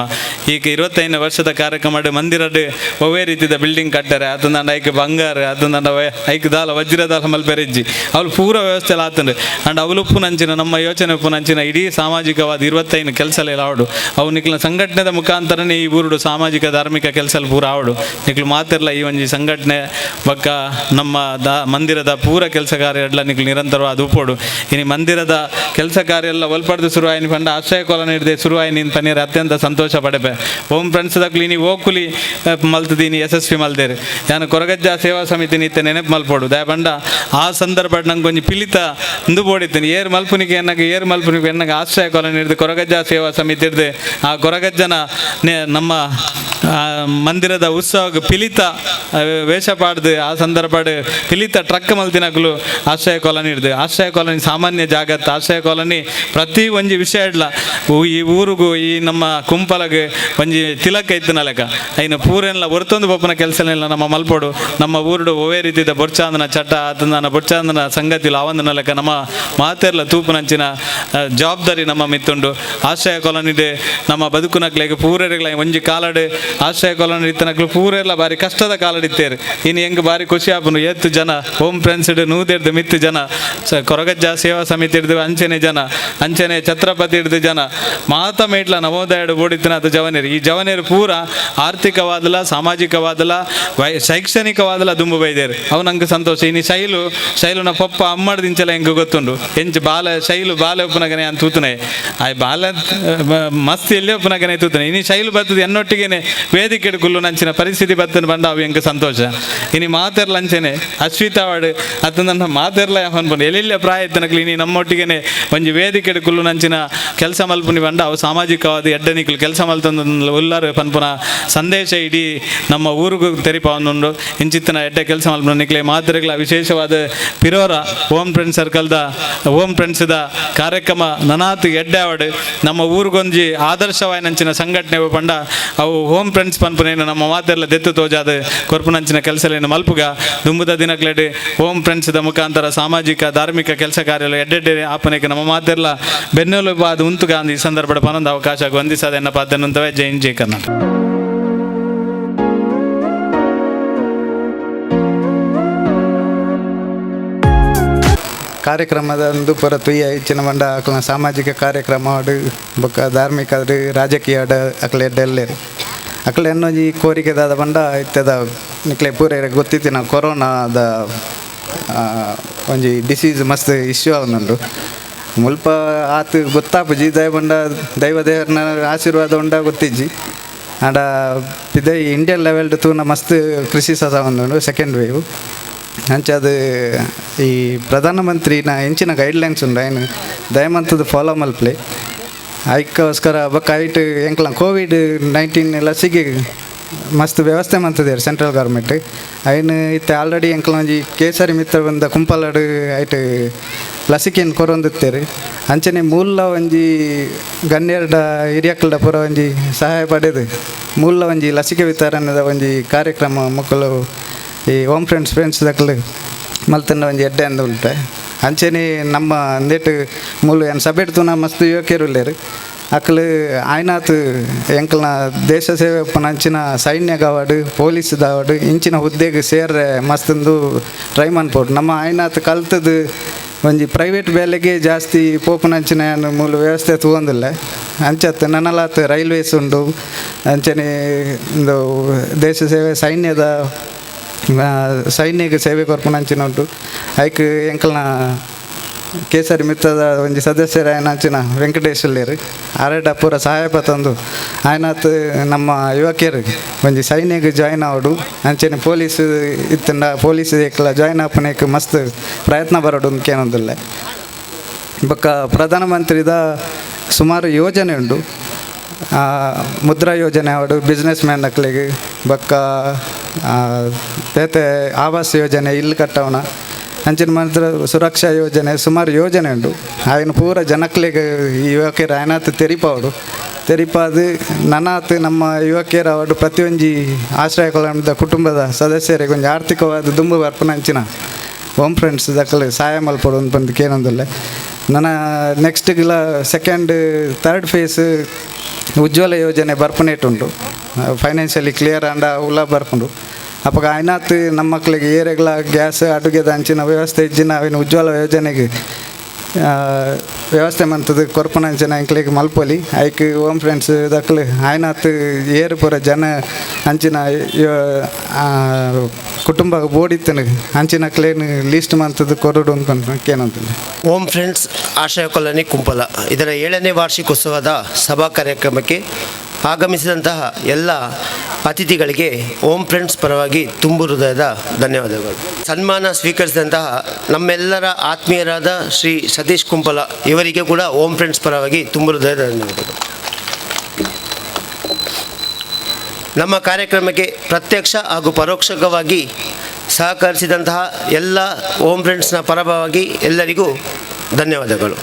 S6: ಈಗ 25ನೇ ವರ್ಷದ ಕಾರ್ಯಕ್ರಮ ಮಂದಿರಡ್ ಒವ್ವೇ ರೀತಿಯ ಬಿಲ್ಡಿಂಗ್ ಕಟ್ಟಾರೆ ಆತಂದ ಐಕ್ ಬಂಗಾರ ಆತಂದ ಐಕ್ ದಾಲ ವಜ್ರದಾಲ ಮಲ್ಪೆರೆಜ್ಜಿ ಅವಳು ಪೂರ ವ್ಯವಸ್ಥೆ ಎಲ್ಲ ಆತಂಡು ಅಂಡ್ ಅವಳು ನಂಚಿನ ನಮ್ಮ ಯೋಚನೆ ಉಪ್ಪು ನಂಚಿನ ಇಡೀ ಸಾಮಾಜಿಕವಾದ 25 ಕೆಲಸ ಎಲ್ಲ ಆವಡು ಅವು ನಿಕ್ಲ ಸಂಘಟನೆದ ಮುಖಾಂತರನೇ ಈ ಊರುಡು ಸಾಮಾಜಿಕ ಧಾರ್ಮಿಕ ಕೆಲಸ ಪೂರ ಆವಡು ನಿಕ್ಲು ಮಾತಿರಲ್ಲ ಈ ಒಂಜಿ ಸಂಘಟನೆ ಬಕ್ಕ ನಮ್ಮ ಮಂದಿರದ ಪೂರ ಕೆಲಸ ಕಾರ್ಯ ಎಲ್ಲ ನಿಕ್ಲು ನಿರಂತರವಾದ ಉಪ್ಪೋಡು. ಇನಿ ಮಂದಿರದ ಕೆಲಸ ಕಾರ್ಯ ಎಲ್ಲ ಒಲ್ಪಡ್ದು ಶುರುವಾಯಿನಿ ಪಂಡ ಆಶ್ರಯ ಕೋಲ ನೀಡಿದೆ ಶುರುವಾಯಿನಿ ಪನ್ನೀರ್ ಅತ್ಯಂತ ಸಂತೋಷ ಪಡೆಪೆ ಓಂ ಫ್ರೆಂಡ್ಸ್ ದಕ್ಲು ಇನಿ ಓಕುಲಿ ಮಲ್ತದೀನಿ ಯಶಸ್ವಿ ಮಲ್ದೇರು ಯಾನು ಕೊರಗಜ್ಜ ಸೇವಾ ಸಮಿತಿ ನಿತ್ಯ ನೆನಪು ಮಲ್ಪೋಡು ದಯಪಂಡ ಆ ಸಂದರ್ಭ ನಂಗೆ ಒಂಜಿ ಪಿಲಿತ ಇಂದು ಬೋಡಿದ್ದೀನಿ ಏರ್ ಮಲ್ಪುನಿಗೆ ಎನ್ನಾಗ ಏರ್ ಮಲ್ಪುನಿಗೆ ಎನ್ನಾಗ ಆಶ್ರಯ ಕೋಲ ನೀಡಿದ ಕೊರಗಜ್ಜ ಸೇವಾ ಸಮಿತಿ ಇರ್ದೆ ಆ ಕೊರಗಜ್ಜನ ನಮ್ಮ ಮಂದಿರದ ಉತ್ಸವ ಪಿಲಿತ ವೇಷ ಪಾಡ್ದು ಆ ಸಂದರ್ಭ ಪಿಲಿತ ಟ್ರಕ್ ಮಲ್ತಿನಕ್ಲು ಆಶ್ರಯ ಕಾಲೋನಿ ಹಿಡ್ದು ಆಶ್ರಯ ಕಾಲೋನಿ ಸಾಮಾನ್ಯ ಜಾಗತ್ ಆಶ್ರಯ ಕಾಲೋನಿ ಪ್ರತಿ ಒಂಜಿ ವಿಷಯ ಇಡ್ಲ ಈ ಊರಿಗೂ ಈ ನಮ್ಮ ಕುಂಪಲಗೆ ಒಂಜಿ ತಿಲಕ ಇತ್ತಿನ ಲೆಕ್ಕ ಐನು ಪೂರೆಲ್ಲ ಹೊರತೊಂದು ಬೊಪ್ಪನ ಕೆಲಸನೆಲ್ಲ ನಮ್ಮ ಮಲ್ಪೋಡು ನಮ್ಮ ಊರುಡು ಒವೇ ರೀತಿಯ ಬೊರ್ಚಾಂದನ ಚಟ ಆತಂದನ ಬೊರ್ಚಾಂದನ ಸಂಗತಿ ಲಾವಂದನ ಲೆಕ್ಕ ನಮ್ಮ ಮಾತೆರ್ಲ ತೂಪುನಂಚಿನ ಜವಾಬ್ದಾರಿ ನಮ್ಮ ಮಿತ್ತುಂಡು. ಆಶ್ರಯ ಕಾಲೋನಿ ನಮ್ಮ ಬದುಕುನಕ್ಲೆಗ್ ಪೂರೆರ್ಗ್ಲ ಒಂಜಿ ಕಾಲಡು ಆಶ್ರಯ ಕಾಲೋನಿ ಇತ್ತನಕ್ಲು ಪೂರೆಲ್ಲ ಬಾರಿ ಕಷ್ಟದ ಕಾಲಡಿತ್ತೇರು ಇನ್ನು ಹೆಂಗೆ ಬಾರಿ ಖುಷಿ ಆಪುನು ಏತ್ತು ಜನ ಹೋಮ್ ಫ್ರೆಂಡ್ಸ್ ನೂದೆರ್ದು ಮಿತ್ತು ಜನ ಕೊರಗಜ್ಜ ಸೇವಾ ಸಮಿತಿ ಹಿಡ್ದು ಅಂಚನೆ ಜನ ಅಂಚನೆ ಛತ್ರಪತಿ ಹಿಡ್ದು ಜನ ಮಾತ ಮೇಟ್ಲ ನವೋದಯಡು ಬೋಡಿತ್ತಿನ ಅದು ಜವನೇರು ಈ ಜವನೇರು ಪೂರ ಆರ್ಥಿಕವಾದಲ ಸಾಮಾಜಿಕವಾದಲ ಶೈಕ್ಷಣಿಕವಾದಲ ದುಂಬು ಬೈದೇರು ಅವು ನಂಗೆ ಸಂತೋಷ. ಇನ್ನು ಶೈಲು ಶೈಲುನ ಪಪ್ಪ ಅಮ್ಮಡ್ದಿಂಚಲ ಹೆಂಗೆ ಗೊತ್ತುಂಡು ಎಂಚು ಬಾಲ ಶೈಲು ಬಾಲೆ ಉಪ್ಪನಗನೆ ಅಂತ ತೂತನೆ ಆ ಬಾಲ ಮಸ್ತ್ ಎಲ್ಲಿ ಒಪ್ಪನಗನೆ ತೂತನೆ ಇನ್ನು ಶೈಲು ಬರ್ತದೆ ಎನ್ನೊಟ್ಟಿಗೆನೆ ವೇದಿಕೆ ಗುಲ್ಲು ನಂಚಿನ ಪರಿಸ್ಥಿತಿ ಬರ್ತದೆ ಬಂದ ಅವು ಹೆಂಗೆ ಸಂತೋಷ. ಇನ್ನು ಮಾತೆರ್ಲ ಅಂಚೆನೆ ಅಶ್ವಿತಾವಾಡು ಅದು ನನ್ನ ಮಾತೆರ್ಲ ಅನ್ಕೊಂಡು ಎಲ್ಲೆಲ್ಲ ಪ್ರಾಯ ಇತ್ತನಕ್ಲು ಇನಿ ನಮ್ಮೊಟ್ಟಿಗೆನೆ ಒಂಜಿ ವೇದಿಕೆ ಕುಲ್ಲು ನಂಚಿನ ಕೆಲಸ ಮಲ್ಪುನಿ ಬಂಡ ಅವು ಸಾಮಾಜಿಕವಾದ ಎಡ್ಡನಿಕ್ಲು ಕೆಲಸ ಮಲ್ತಂದು ಉಲ್ಲಾರು ಪನ್ಪುನ ಸಂದೇಶ ಇಡೀ ನಮ್ಮ ಊರಿಗೂ ತೆರಿಪಾವೊಂದುಂಡು ಇಂಚಿತ್ತಿನ ಎಡ್ಡೆ ಕೆಲಸ ಮಲ್ಪುನ ನಿಕ್ಲೆ ಮಾತೆರ್ಗ್ಲ ವಿಶೇಷವಾದ ಪಿರೋರ ಓಂ ಫ್ರೆಂಡ್ಸ್ ಸರ್ಕಲ್ದ ಓಂ ಫ್ರೆಂಡ್ಸ್ದ ಕಾರ್ಯಕ್ರಮ ನನಾತ್ ಎಡ್ಡೆ ಆವಡು ನಮ್ಮ ಊರಿಗೊಂಜಿ ಆದರ್ಶವಾಯಿನಂಚಿನ ಸಂಘಟನೆ ಪಂಡ ಅವು ಹೋಮ್ ಫ್ರೆಂಡ್ಸ್ ಪನ್ಪುನೇನು ನಮ್ಮ ಮಾತೆಲ್ಲ ದೆತ್ತು ತೋಜಾದ ಕೊರ್ಪುನಂಚಿನ ಕೆಲಸಲೇನು ಮಲ್ಪುಗ ದುಂಬುದ ದಿನಕ್ಲೆಡ್ ಹೋಮ್ ಫ್ರೆಂಡ್ಸ್ದ ಮುಖಾಂತರ ಸಾಮಾಜಿಕ ಧಾರ್ಮಿಕ ಕೆಲಸ ಕಾರ್ಯ ಎಡ್ಡೆಡ್ಡೆ ಆಪನೆಗೆ ನಮ್ಮ ಮಾತೆಲ್ಲ ಬೆನ್ನೆಲುಬಾದ ಉಂತುಗಾಂಧಿ ಈ ಸಂದರ್ಭದ ಪನೊಂದು ಅವಕಾಶ ವಂದಿಸದ ಎನ್ನ ಪಾತನಂತವೇ. ಜೈ ಹಿಂದ್, ಜೈ ಕರ್ನಾಟಕ.
S7: ಕಾರ್ಯಕ್ರಮದ ಒಂದು ಪೂರ ತುಯ್ಯ ಇಚ್ಚಿನ ಬಂಡ ಅಕ್ಲ ಸಾಮಾಜಿಕ ಕಾರ್ಯಕ್ರಮ ಬೊಕ್ಕ ಧಾರ್ಮಿಕ ರಾಜಕೀಯ ಅಕ್ಲೆ ಎಡ್ಡೆ ಅಕ್ಲೆ ಎನ್ನೊಂಜಿ ಕೋರಿಕೆದಾದ ಬಂಡ ಇತ್ತದ ನಿಕ್ಲೆ ಪೂರ ಗೊತ್ತಿತ್ತಿನ ಕೊರೋನಾದ ಒಂಜಿ ಡಿಸೀಸ್ ಮಸ್ತ್ ಇಶ್ಯೂ ಆವೊಂದುಂಡು ಮುಲ್ಪ ಆತ್ ಗೊತ್ತಾಪುಜಿ ದಯ ಬಂಡ ದೈವ ದೇವರನ ಆಶೀರ್ವಾದ ಉಂಡ ಗೊತ್ತಿಜ್ಜಿ ಆಂಡ ಪಿದೈ ಇಂಡಿಯನ್ ಲೆವೆಲ್ ತೂನ ಮಸ್ತ್ ಕೃಷಿ ಸಹ ಒಂದುಂಡು ಸೆಕೆಂಡ್ ವೇವ್ ಅಂಚ ಅದು ಈ ಪ್ರಧಾನಮಂತ್ರಿನ ಎಂಚಿನ ಗೈಡ್ಲೈನ್ಸ್ ಉಂಡು ಐನ್ ದಯಮಂತದ ಫಾಲೋ ಮಲ್ಪ್ಲೆ ಐಕ್ಕೋಸ್ಕರ ಬೊಕ್ಕ ಐಟ್ ಎಂಕ್ಲ ಕೋವಿಡ್ 19 ಲಸಿಕೆ ಮಸ್ತ್ ವ್ಯವಸ್ಥೆ ಮಂತದೇರು ಸೆಂಟ್ರಲ್ ಗೌರ್ಮೆಂಟ್ ಐನ್ ಇತ್ತೆ ಆಲ್ರೆಡಿ ಎಂಕ್ಲ ಒಂಜಿ ಕೇಸರಿ ಮಿತ್ರ ಬಂದ ಕುಂಪಲಡು ಐಟ್ ಲಸಿಕೆನ್ ಕೊರೊಂದಿತ್ತೇರು ಅಂಚನೆ ಮೂಲ ಒಂಜಿ ಗಣ್ಯರ್ಡ ಹಿರಿಯಕ್ಲಡ ಪೂರ ಒಂಜಿ ಸಹಾಯ ಪಡೆದು ಮೂಲ ಒಂಜಿ ಲಸಿಕೆ ವಿತರಣೆದ ಒಂಜಿ ಕಾರ್ಯಕ್ರಮ ಮಕ್ಕಳು ಈ ಓಮ್ ಫ್ರೆಂಡ್ಸ್ ಫ್ರೆಂಡ್ಸ್ ದಕ್ಲು ಮಲ್ತಂಡ ಒಂಜಿ ಎಡ್ಡೆ ಅಂದ್ ಉಂಟೆ ಅಂಚನೆ ನಮ್ಮ ಅಂದೇಟ್ ಮೂಲು ಏನು ಸಭೆಟ್ ತೂನ ಮಸ್ತ್ ಯುವಕರು ಉಲ್ಲೇರು ಅಕ್ಲು ಆಯ್ನಾತ್ ಎಂಕಲ್ನ ದೇಶ ಸೇವೆ ಅಂಚಿನ ಸೈನ್ಯ ಗಾವಡು ಪೊಲೀಸ್ ದಾವಡು ಇಂಚಿನ ಹುದ್ದೆಗೆ ಸೇರ್ರೆ ಮಸ್ತಂದು ಟ್ರೈ ಮನ್ಪೋಡು ನಮ್ಮ ಆಯ್ನಾತ್ ಕಲ್ತದ್ದು ಒಂಜಿ ಪ್ರೈವೇಟ್ ಬೇಲೆಗೆ ಜಾಸ್ತಿ ಪೋಪುನಂಚಿನ ಮೂಲ ವ್ಯವಸ್ಥೆ ತೂವೊಂದಿಲ್ಲ ಅಂಚತ್ ನನಲಾತ್ ರೈಲ್ವೇಸ್ ಉಂಡು ಅಂಚನೆ ಇಂದು ದೇಶ ಸೇವೆ ಸೈನ್ಯದ ಸೈನ್ಯಕ್ಕೆ ಸೇವೆ ಕೊರ್ಪುನಂಚಿನ ಉಂಟು. ಐಕ್ ಎಂಕಲ್ನ ಕೇಸರಿ ಮಿತ್ತದ ಒಂಜಿ ಸದಸ್ಯರಾಯನಂಚಿನ ವೆಂಕಟೇಶ್ ಆರೆಡ ಪೂರ ಸಹಾಯ ಪತಂದು ಆಯ್ನಾತ್ ನಮ್ಮ ಯುವಕಿಯರು ಒಂಜಿ ಸೈನ್ಯಗ್ ಜಾಯ್ನ್ ಆವಡು ಅಂಚನೆ ಪೊಲೀಸ್ ಇತ್ತಂಡ ಪೊಲೀಸ್ ಏಕಲ ಜಾಯ್ನ್ ಆಪನೇಕ್ ಮಸ್ತ್ ಪ್ರಯತ್ನ ಬರೋಡು ಕೇನೊಂದುಲ್ಲೆ. ಬೊಕ್ಕ ಪ್ರಧಾನಮಂತ್ರಿದ ಸುಮಾರು ಯೋಜನೆ ಉಂಡು, ಮುದ್ರಾ ಯೋಜನೆ ಆವಡು ಬಿಸ್ನೆಸ್ ಮ್ಯಾನ್ ಅಕ್ಲೆಗ್, ಬೊಕ್ಕ ಬೇತೆ ಆವಾಸ್ ಯೋಜನೆ ಇಲ್ಲು ಕಟ್ಟವನ ಅಂಚಿನ ಮಾತ್ರ ಸುರಕ್ಷಾ ಯೋಜನೆ ಸುಮಾರು ಯೋಜನೆ ಉಂಡು. ಆಯ್ನ ಪೂರ ಜನಕ್ಲೆಗ್ ಈ ಯುವಕರು ಆಯ್ನಾತ್ ತೆರಿಪಾವಡು ತೆರಿಪಾದು ನನಾತ್ ನಮ್ಮ ಯುವಕಿಯರು ಅವಡು ಪ್ರತಿಯೊಂಜಿ ಆಶ್ರಯ ಕೊಳದ ಕುಟುಂಬದ ಸದಸ್ಯರಿಗೆ ಒಂಜಿ ಆರ್ಥಿಕವಾದ ದುಂಬು ಬರ್ಪುನ ಅಂಚಿನ ಓಮ್ ಫ್ರೆಂಡ್ಸ್ ದಕಲು ಸಹಾಯ ಮಲ್ಪೊಡು ಪಂದ್ ಕೇನೊಂದುಲ್ಲೆ. ನನ ನೆಕ್ಸ್ಟ್ಗಿಲ ಸೆಕೆಂಡ್ ಥರ್ಡ್ ಫೇಸ್ ಉಜ್ವಲ ಯೋಜನೆ ಬರ್ಪುನೇಟ್ ಉಂಡು, ಫೈನಾನ್ಷಿಯಲಿ ಕ್ಲಿಯರ್ ಆಂಡ ಉಲ್ಲ ಬರ್ಪುಂಡು. ಅಪಗ ಆಯ್ನಾತ್ ನಮ್ಮ ಮಕ್ಳಿಗೆ ಏರೆಗ್ಲ ಗ್ಯಾಸ್ ಅಡುಗೆದ ಅಂಚಿನ ವ್ಯವಸ್ಥೆ ಇಜ್ಜಿನ ಅವಿನ ಉಜ್ವಲ ಯೋಜನೆಗೆ ವ್ಯವಸ್ಥೆ ಮಂತದ ಕೊರ್ಪುನ ಅಂಚಿನ ಎಂಕ್ಲೆಗ್ ಮಲ್ಪೊಲಿ. ಐಕ್ ಓಮ್ ಫ್ರೆಂಡ್ಸ್ ದಕ್ಲು ಆಯ್ನಾತ್ ಏರು ಪೂರ ಜನ ಅಂಚಿನ ಕುಟುಂಬ ಬೋಡಿತ್ತನು ಅಂಚಿನ ಕ್ಲೇನ್ ಲೀಸ್ಟ್ ಮಂತದ ಕೊರಡು ಅಂತ ಕೇನಂತಿಲ್ಲ.
S8: ಓಮ್ ಫ್ರೆಂಡ್ಸ್ ಆಶ್ರಯ ಕಾಲೋನಿ ಕುಂಪಲ ಇದರ 7ನೇ ವಾರ್ಷಿಕೋತ್ಸವದ ಸಭಾ ಕಾರ್ಯಕ್ರಮಕ್ಕೆ ಆಗಮಿಸಿದಂತಹ ಎಲ್ಲ ಅತಿಥಿಗಳಿಗೆ ಓಮ್ ಫ್ರೆಂಡ್ಸ್ ಪರವಾಗಿ ತುಂಬು ಹೃದಯದ ಧನ್ಯವಾದಗಳು. ಸನ್ಮಾನ ಸ್ವೀಕರಿಸಿದಂತಹ ನಮ್ಮೆಲ್ಲರ ಆತ್ಮೀಯರಾದ ಶ್ರೀ ಸತೀಶ್ ಕುಂಪಲ ಇವರಿಗೆ ಕೂಡ ಓಮ್ ಫ್ರೆಂಡ್ಸ್ ಪರವಾಗಿ ತುಂಬು ಹೃದಯದ ಧನ್ಯವಾದಗಳು. ನಮ್ಮ ಕಾರ್ಯಕ್ರಮಕ್ಕೆ ಪ್ರತ್ಯಕ್ಷ ಹಾಗೂ ಪರೋಕ್ಷವಾಗಿ ಸಹಕರಿಸಿದಂತಹ ಎಲ್ಲ ಓಮ್ ಫ್ರೆಂಡ್ಸ್ನ ಪರವಾಗಿ ಎಲ್ಲರಿಗೂ ಧನ್ಯವಾದಗಳು.